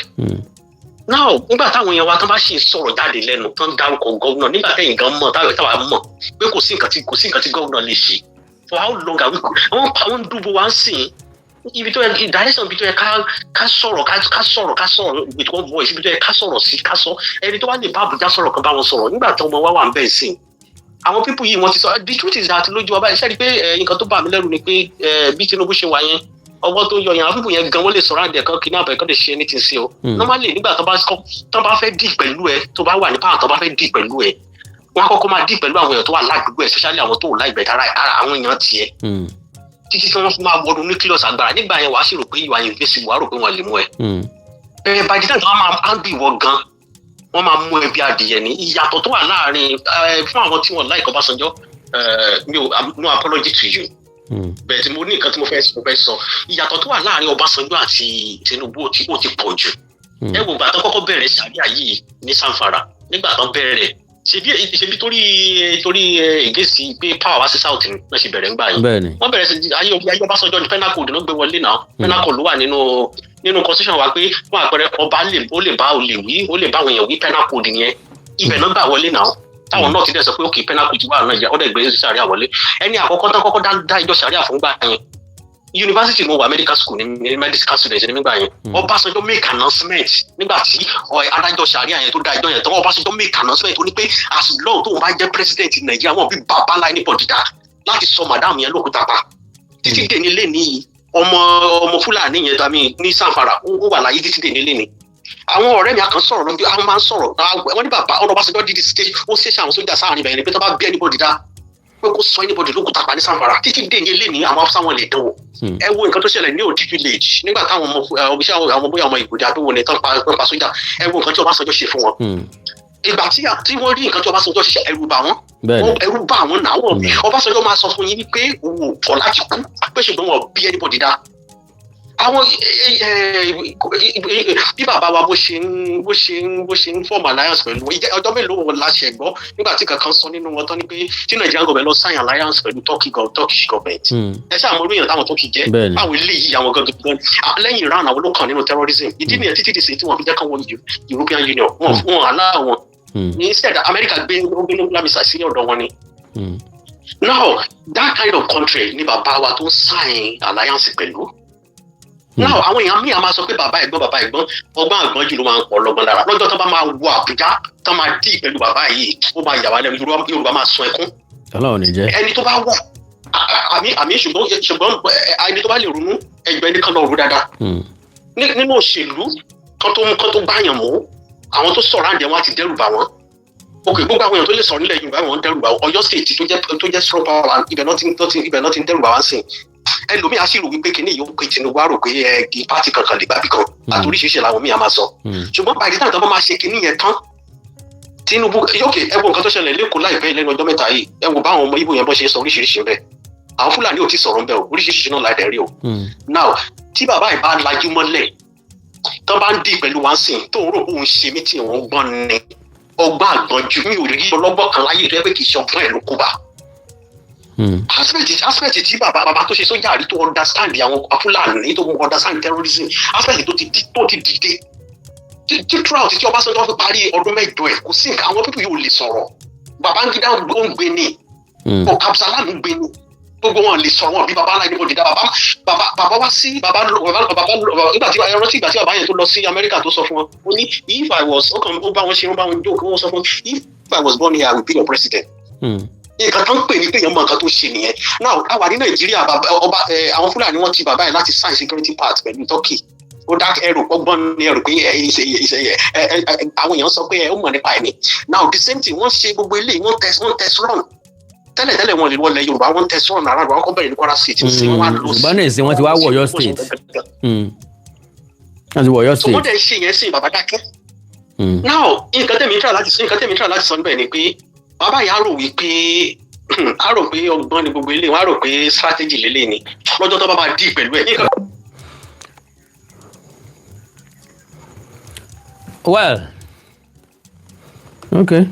Now, nígbà táwọn èèyàn wa tán bá ṣì ń sọ̀rọ̀ jáde lẹ́nu, tán dárúkọ gómìnà, nígbà tẹ̀yìn gan mọ̀, táwọn táwa mọ̀ pé kò sí nǹkan tí gómìnà lè ṣe, for how long are we? Wọ́n pa, wọ́n dúbò wá ń sìn. Ibi tó yẹ direction, ibi tó yẹ ká sọ̀rọ̀, ká sọ̀rọ̀ with one voice, ibi tó yẹ ká sọ̀rọ̀ sí, ká sọ. Ẹni tó wá lè bá Àbújá sọ̀rọ̀ kan, bá wọn sọ̀rọ̀. Nígbà tó ọmọ wa wà ń bẹ̀ sìn, àwọn people yìí, wọ́n ti sọ. The truth is that lójú wa báyìí, ṣe rí i pé nǹkan tó bà mí lẹ́rù ni pé bí Tinubu ṣe wà yẹn, ọwọ́ tó yọ yẹn, àwọn people yẹn gan, wọ́n lè sọ̀rọ̀ àdẹ̀ kan, kidnap ẹ̀, kan lè ṣe anything sí o. Normally, nígbà tó bá fẹ́ deal pẹ̀lú ẹ, tó bá wà ní power, tó bá fẹ́ deal pẹ̀lú ẹ, wọ́n á kọ́kọ́ máa deal pẹ̀lú àwọn èèyàn tó wà ládùúgbò ẹ̀, especially àwọn tó wò láìpẹ́ ara àwọn èèyàn tiẹ̀, títí tí wọ́n fi máa wọnú nucleus agbára. Nígbà yẹn, wàá sì rò pé you are invisible, wàá rò pé wọ́n lè mú ẹ. Bẹ́ẹ̀, by the time tí wọ́n máa handle ìwọ gan, Wọ́n máa mú ẹbí adìyẹ ní ìyàtọ̀ tó wà láàrin fún àwọn tí wọ́n like Ọbásanjọ́. Mi ò, no apology to you, bẹ́ẹ̀ tí mo ní nǹkan tí mo fẹ́ sọ. Ìyàtọ̀ tó wà láàrin Ọbásanjọ́ àti Tinubu, ó ti pọ̀ jù. Ẹ wo ìgbà tó kọ́kọ́ bẹ̀rẹ̀ sàríà yìí ní Zamfara. Nígbà tó bẹ̀rẹ̀, ṣebí torí ègèsì pé power wá sí South ni wọ́n ṣe bẹ̀rẹ̀ ńgbà yìí. Wọ́n bẹ̀rẹ̀ sí ayé Ọbásanjọ́ ní penal code ló gbé wọlé náà. Penal code ló wà nínú constitution wa pé, fún àpẹẹrẹ, ọba lè ó lè bá olè wí, ó lè bá àwọn èèyàn wí. Penal code nìyẹn. Ibẹ̀ náà gbà wọlé náà, táwọn náà ti dẹ̀ sọ pé ok, penal code wà náà, ó dẹ̀ gbé sàríà wọlé. Ẹni àkọ́kọ́ tán kọ́kọ́ dá ìjọ sàríà fún gbà yẹn, yunifásitì mo wà, medical school ní medical student ní nígbà yẹn. Ọbásanjọ́ make announcement nígbà tí adájọ́ sàríà yẹn tó dá ìjọ yẹn tán. Ọbásanjọ́ make announcement, ó ní pé as long tóun bá jẹ́ president Nàìjíríà, wọn bí bàbá láì ní bọ̀dìdá láti sọ madam yẹn lókùúta pa. Títí dé nílé ní ọmọ Fúlàní yẹn dàmí ní Zamfara, ó wà láyé títí dé nílé ní. Àwọn ọ̀rẹ́ mi àkàn sọ̀rọ̀ lọ́jọ́, àwọn máa ń sọ̀rọ̀. Wọ́n ní bàbá ọ̀rọ̀ Ọbásanjọ́ dídí state, ó ṣe àwọn sójà sáàrin ibẹ̀ yẹn ni pé tó bá bí anybody dá pé kó sọ anybody lókùúta pa ní Zamfara. Títí dé ní ilé ní àwọn Haúsá wọn lè dánwò. Ẹ wo nǹkan tó ṣẹlẹ̀ ní Òdì village nígbà táwọn ọmọ iṣẹ́ àwọn bóyá ọmọ Ìgbòdì àbí ni tán pa sójà. Ẹ wo nǹkan tí Ọbásanjọ́ ṣe fún wọn. Ìgbà tí wọ́n rí nǹkan tí Ọbásanjọ́ ṣe, ẹ̀rù bà wọ́n. Ẹ̀rù bà wọ́n náà wọ́n. Ọbásanjọ́ máa sọ fún yín wípé òun ò kọ̀ láti kú pé, ṣùgbọ́n wọn bí anybody dá àwọn bí bàbá wa bó ṣe ń form alliance pẹ̀lú wọn. Ọjọ́ mélòó wọn la ṣe gbọ́ nígbà tí kankan sọ nínú wọn tán ni pé tí Nigerian government lọ sign alliance pẹ̀lú Turkish government? Ẹ ṣáà mọ orí èèyàn táwọn Turkey jẹ́. Báwo eléyìí, àwọn gangan lẹ́yìn Iran, àwọn ló kàn nínú terrorism. Ìdí nìyẹn títí dìsìn tí wọ́n fi jẹ́ kán wọ European Union, wọn allow wọn. Instead, America gbé nuclear missile sí ọ̀dọ̀ wọn ni. Now, that kind of country ni bàbá wa tó ń sign alliance pẹ̀lú. Now, àwọn èèyàn míì á máa sọ pé bàbá ẹ̀gbọ́n, bàbá ẹ̀gbọ́n, ọgbọ́n àgbọ́n jù ló máa ń pọ̀ lọ́gbọ́n lára. Lọ́jọ́ tó bá máa wọ Àbújá tó máa dì pẹ̀lú bàbá yìí, ó máa yà wá lẹ́nu. Yorùbá máa sun ẹkún. Ọlọ́run ní jẹ́. Ẹni tó bá wà àmì, ṣùgbọ́n ẹni tó bá lè ronú ẹgbẹ́ ẹni kan lọ rú dáadáa nínú òṣèlú kan tó gbáyàn mú. Àwọn tó sọ̀rọ̀ àǹdẹ̀ wọn á ti dẹ́rù bà wọ́n. Ok, gbogbo àwọn èèyàn tó lè sọ̀rọ̀ nílẹ̀ Yorùbá, wọn ń dẹ́rù bà wọ́n. Ọ̀yọ́ State tó jẹ́ strong power, ibẹ̀ náà ti ń dẹ́rù bà wọ́n sìn. Ẹlòmíì á sì rò wípé kíní yìí ó pe Tinubu, á rò pé ẹ kí party kankan lè gbàbí kan àti oríṣiríṣi làwọn míì á máa sọ. Ṣùgbọ́n by the time tó bá máa ṣe kíní yẹn tán, Tinubu ok. Ẹ wo nǹkan tó ṣẹlẹ̀ lẹ́kọ̀ọ́ láìpẹ́ lẹ́nu ọjọ́ 3 yìí. Ẹ wo báwọn ọmọ Ìgbò yẹn bọ́ ṣe sọ oríṣiríṣi bẹ́ẹ̀. Àwọn Fúlàní ò tí sọ̀rọ̀ ńbẹ o, oríṣiríṣi náà láì dẹ̀ rí o. Now, tí bàbá yìí bá lajú mọ́lẹ̀ tó bá ń dì pẹ̀lú wá sìn, tó ń rò pé òun ṣe mí tí òun gbọ́n ni, ọgbọ́n àgbọ̀njú, mi ò rí ọlọ́gbọ́n kan láyé tó yẹ pé kì í ṣe ọgbọ́n ẹ̀ ló kó bá. Aspect tí bàbá tó ṣe sójà rí, tó understand àwọn Fúlàní, tó understand terrorism, aspect tó ti dìde tí throughout tí Ọbásanjọ́ fi parí ọdún 8 ẹ̀, kò sí nǹkan àwọn people yóò lè sọ̀rọ̀. Babangida ó ń gbé ní, Abdulsalam ń gbé ní, gbogbo wọn lè sọ̀rọ̀ wọn bí baba aláìní bó dìda. Bàbá wá sí bàbá bàbá bàbá nígbà tí ẹ rántí ìgbà tí bàbá yẹn tó lọ sí Amẹ́ríkà, tó sọ fún wọn, ó ní if I was, ó kàn ó bá wọn ṣe, ó bá wọn jókòó, ó sọ fún wọn, "If I was born here, I would be your president." Nǹkan tó ń pè ní pé èèyàn mọ nǹkan tó ṣe nìyẹn. Now, a wà ní Nàìjíríà, ọba àwọn Fúlàní, wọn ti bàbá yẹn láti sign security pact pẹ̀lú Turkey. Ó dá ẹrù ọgbọ́n ní ẹrù pé ẹ àwọn èèyàn sọ pé ẹ ó mọ̀ nípa ẹ̀ ní. Now, the same thing, wọ́n ṣe gbogbo eléyìí, wọ́n test run tẹ́lẹ̀tẹ́lẹ̀. Wọn lè wọlé Yorùbá, wọ́n test run ara wọn kọ́ bẹ̀rẹ̀ ní Kwara State, sí wọn wá lọ sí. Ṣùgbọ́n ní ìsìn wọn ti wá wọ Ọ̀yọ́ State. Wọ́n ti wọ Ọ̀yọ́ So wọ́n State. dẹ̀ ṣe yẹn sí bàbá dákẹ́. Now, nǹkan tẹ̀mí try láti sọ níbẹ̀ ni pé bàbá yìí á rò wípé, á rò pé ọgbọ́n ni gbogbo eléyìí, wọ́n á rò pé strategy lélẹ̀ ni. Lọ́jọ́ tó bá máa dì pẹ̀lú ẹ̀. Well, okay.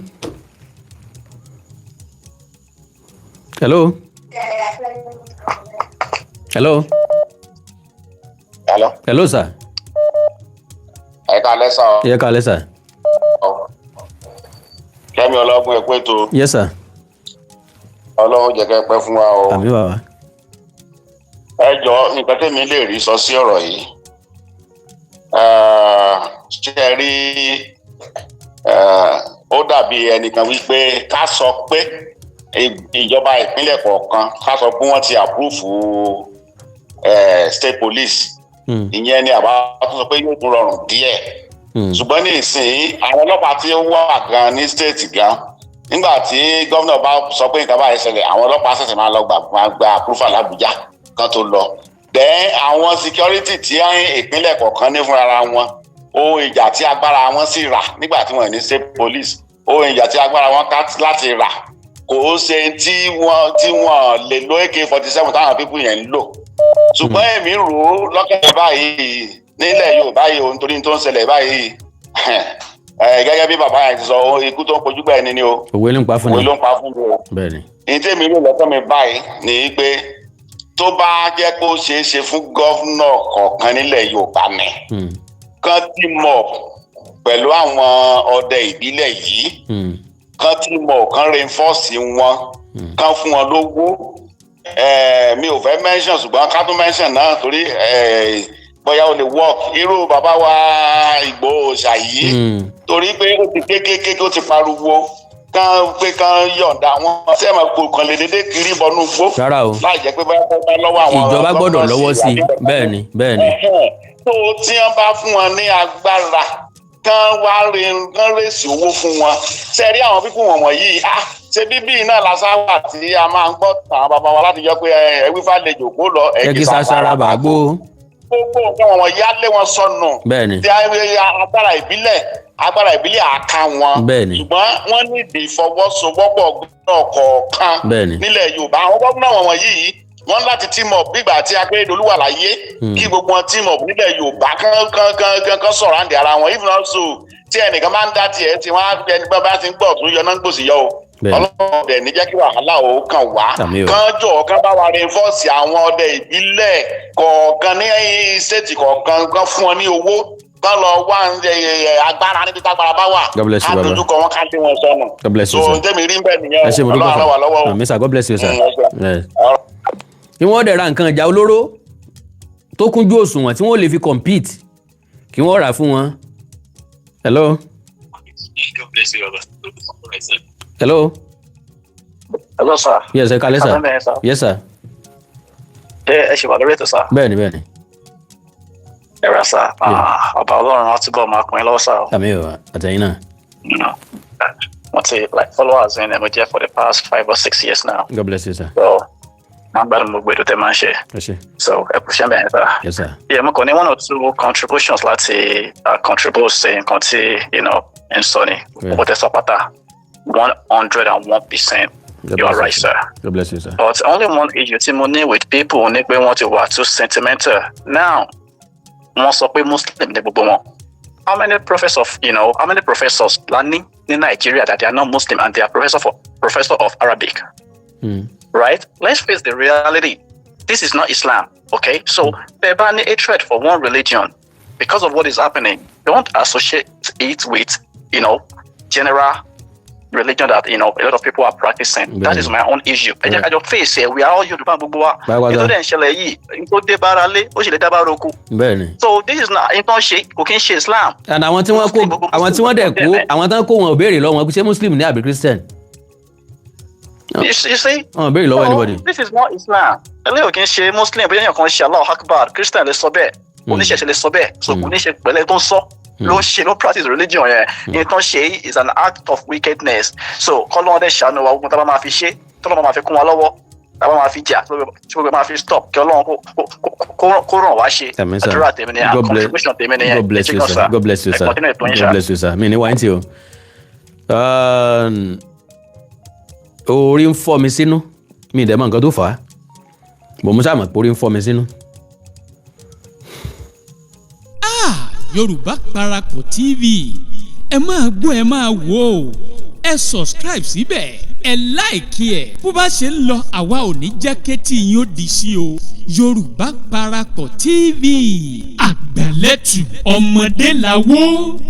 Hello, hello. Hello. Hello, sir. Ẹ káalẹ́ sà. Ẹ káalẹ́, sir. Kẹ́mi ọlọ́gbọ́n, ẹ kú ètò. Yes, sir. Ọlọ́run jẹ́ kẹ́ pẹ́ fún wa o. Àmín, bàbá. Ẹ jọ, nǹkan tèmi lè rí sọ sí ọ̀rọ̀ yìí, ṣé ẹ rí, ó dàbí ẹnìkan wípé ká sọ pé ìjọba ìpínlẹ̀ kọ̀ọ̀kan, ká sọ pé wọ́n ti approve state police. Ìyẹn ni àbá tún sọ pé yóò tún rọrùn díẹ̀. Ṣùgbọ́n ní ìsìn, àwọn ọlọ́pàá tí ó wà gan ní state gan, nígbà tí gómìnà bá sọ pé nǹkan báyìí ṣẹlẹ̀, àwọn ọlọ́pàá ṣẹ̀ṣẹ̀ máa lọ máa gba approval l'Àbújá kan tó lọ. Then àwọn security tí ìpínlẹ̀ kọ̀ọ̀kan ní fúnra wọn. Ohun ìjà tí agbára wọn sì rà nígbà tí wọ́n ní state police, ohun ìjà tí agbára wọn ká láti rà, kò ó ṣe tí wọ́n lè lo AK-47 táwọn people yẹn ń lò. Ṣùgbọ́n èmi rò ó lọ́kàn báyìí, nílẹ̀ Yorùbá yìí o, nítorí tó ń ṣẹlẹ̀ báyìí, gẹ́gẹ́ bí bàbá yẹn ti sọ, ikú tó ń pojú gbà ẹni ni o. Òwe ló ń pa fún òwe ni. Ló ń pa fún mi o. Bẹ́ẹ̀ ni. Ní tèmi rò lọ́kàn mi báyìí ni pé tó bá jẹ́ kó ṣeé ṣe fún governor kọ̀ọ̀kan nílẹ̀ Yorùbá ni kán team up pẹ̀lú àwọn ọdẹ ìbílẹ̀ yìí, kán team up, kán reinforce wọn, kán fún wọn lówó. Mi ò fẹ́ mention, ṣùgbọ́n ká tún mention náà torí bóyá ó lè work, irú bàbá wa Ìgbòho ṣàyí, torí pé ó ti kékeré, ó ti pariwo kán pé kán yọ̀ǹda wọn. Sẹ́mi kò kàn lè dédé kiri bọnú gbó Rárá o. láì jẹ́ pé bóyá kó bá lọ́wọ́ àwọn Ìjọba gbọ́dọ̀ lọ́wọ́ sí i. Bẹ́ẹ̀ ni, bẹ́ẹ̀ ni. Ẹ̀hẹ́n. Tó tí wọ́n bá fún wọn ní agbára, kán wá rí kán raise owó fún wọn. Ṣe rí àwọn people wọ̀nyí, ah, ṣe bíbí náà lásán wà tí a máa ń gbọ́ àwọn bàbá wa láti jọ pé ẹ wí fàlejò kó lọ. Ẹ kí sasara bàgbó. Gbogbo nǹkan wọ̀nyí á lé wọn sọnù. Bẹ́ẹ̀ ni. Tí agbára ìbílẹ̀ àká wọn. Bẹ́ẹ̀ ni. Ṣùgbọ́n wọ́n ní ìdí ìfọwọ́sowọ́pọ̀ gómìnà kọ̀ọ̀kan Bẹ́ẹ̀ ni. nílẹ̀ Yorùbá. Àwọn gómìnà wọ̀nyí, wọ́n láti team up bígbà tí Akérèdọ́lù wà láyé, kí gbogbo wọn team up nílẹ̀ Yorùbá, kán kán kán kán kán sọ̀rọ̀ àǹdí ara wọn. Even also, tí ẹnìkan máa ń dá tiẹ̀ tí wọ́n á ẹni bá bá ti ń gbọ́ tún yọ náà ń gbòsì yọ o. Ọlọ́run dẹ̀ ní jẹ́ kí wàhálà ó kàn wá. Àmín o. Kán jọ kán bá wa reinforce àwọn ọdẹ ìbílẹ̀ kọ̀ọ̀kan ní state kọ̀ọ̀kan, kán fún wọn ní owó, kán lọ wá agbára níbi tágbára bá wà. God bless you, Ká baba. dojúkọ wọn, ká lé wọn sọnù. God bless you, So sir. ntẹ́mi rí bẹ́ẹ̀ nìyẹn. Ẹ ṣé, mo dúpẹ́. Ọlọ́run ràn wá lọ́wọ́ o. Àmín sir, God bless you, sir. Ẹ ṣé. Yes. Kí wọ́n dẹ̀ ra nǹkan ìjà olóró tó kúnjú òṣùwọ̀n tí wọ́n lè fi compete, kí wọ́n rà fún wọn. Hello. God bless you, brother. Hello. Hello, sir. Yes, ẹ kálẹ́ sir. Hello, sir. Yes, sir. Ṣé ẹ ṣì wà lórí ètò, sir? Bẹ́ẹ̀ni, bẹ́ẹ̀ni. Ẹ rà, sir. Ọba Ọlọ́run á túbọ̀ máa pín in lọ́wọ́, sir. Àmín o, àtẹ̀yìn náà. Wọ́n ti like followers in MOJ for the past 5 or 6 years now. God bless you, sir. So, máa ń gbádùn gbogbo ètò tẹ́ máa ń ṣe. Ẹ ṣé. So, ẹ kò ṣe ń bẹ̀rẹ̀, sir. Yes, sir. Yeah, mo kàn ní one or two contributions láti contribute sí nǹkan tí ń sọ ni. Gbogbo tẹ́ sọ pátá, 101%. God You are bless right, you. sir. God bless you, sir. But only one issue tí mo ní with people ní pé wọ́n ti wà too sentimental. Now, wọ́n sọ pé Muslim ní gbogbo wọn. How many professors la ní ní Nigeria that they are not Muslim and they are professor of Arabic, right? Let's face the reality. This is not Islam, okay? So, tẹ́ bá ní hatred for one religion because of what is happening, don't associate it with general religion that a lot of people are practicing. That is my own issue. Ẹ jẹ́ ká jọ face ẹ̀, we are all Yorùbá gbogbo wa. Pátápátá. Ètò dẹ̀ ń ṣẹlẹ̀ yìí, n tó dé bára lé, ó sì lè dá bára oko. Bẹ́ẹ̀ni. So this is not, n tó ń ṣe, kò kí ń ṣe Islam. And àwọn tí wọ́n kó, àwọn tí wọ́n dẹ̀ kó, àwọn tán kó, wọn ò béèrè lọ́wọ́ wọn ṣé Muslim ní àbí Christian. You see? Wọn ò béèrè lọ́wọ́ So, anybody. this is not Islam. Eléyìí ò kí ń ṣe Muslim, bóyá èèyàn kan ṣe Allahu Akbar, Christian lè sọ bẹ́ẹ̀, oníṣẹ̀ṣe lè sọ bẹ́ẹ̀, so kò ní ṣe pẹ̀lẹ́ tó ń sọ ló ń ṣe ló practice religion yẹn. Ní tó ń ṣe is an act of wickedness. So kọ́lọ́n dẹ̀ ṣàánú wa. Ogun tá a bá máa fi ṣe, tọ́lọ́ máa fi kún wa lọ́wọ́, tá a bá máa fi jà, tí gbogbo máa fi stop, kí Ọlọ́run kó ràn wá ṣe. Àmín, sir. Àdúrà tèmi ni, God bless- contribution tèmi nìyẹn. God bless you, sir. God bless you, sir. Ẹ continue ètò yín, God sir. bless you, sir. Mi ní wáyé tí o. Orí ń fọ́ mi sínú. Mi ì dẹ̀ mọ̀ nǹkan tó fà á. Bò mo sáà mọ̀ pé orí ń fọ́ mi sínú. Ah, Yorùbá Parapọ̀ TV, ẹ máa gbọ́, ẹ máa wò ó, ẹ subscribe síbẹ̀, ẹ like ẹ̀. Bó bá ṣe ń lọ, àwa ò ní jẹ́ kétí yín ó di sí o. Yorùbá Parapọ̀ TV, àgbàlẹ́tù ọmọdé làwọ̀.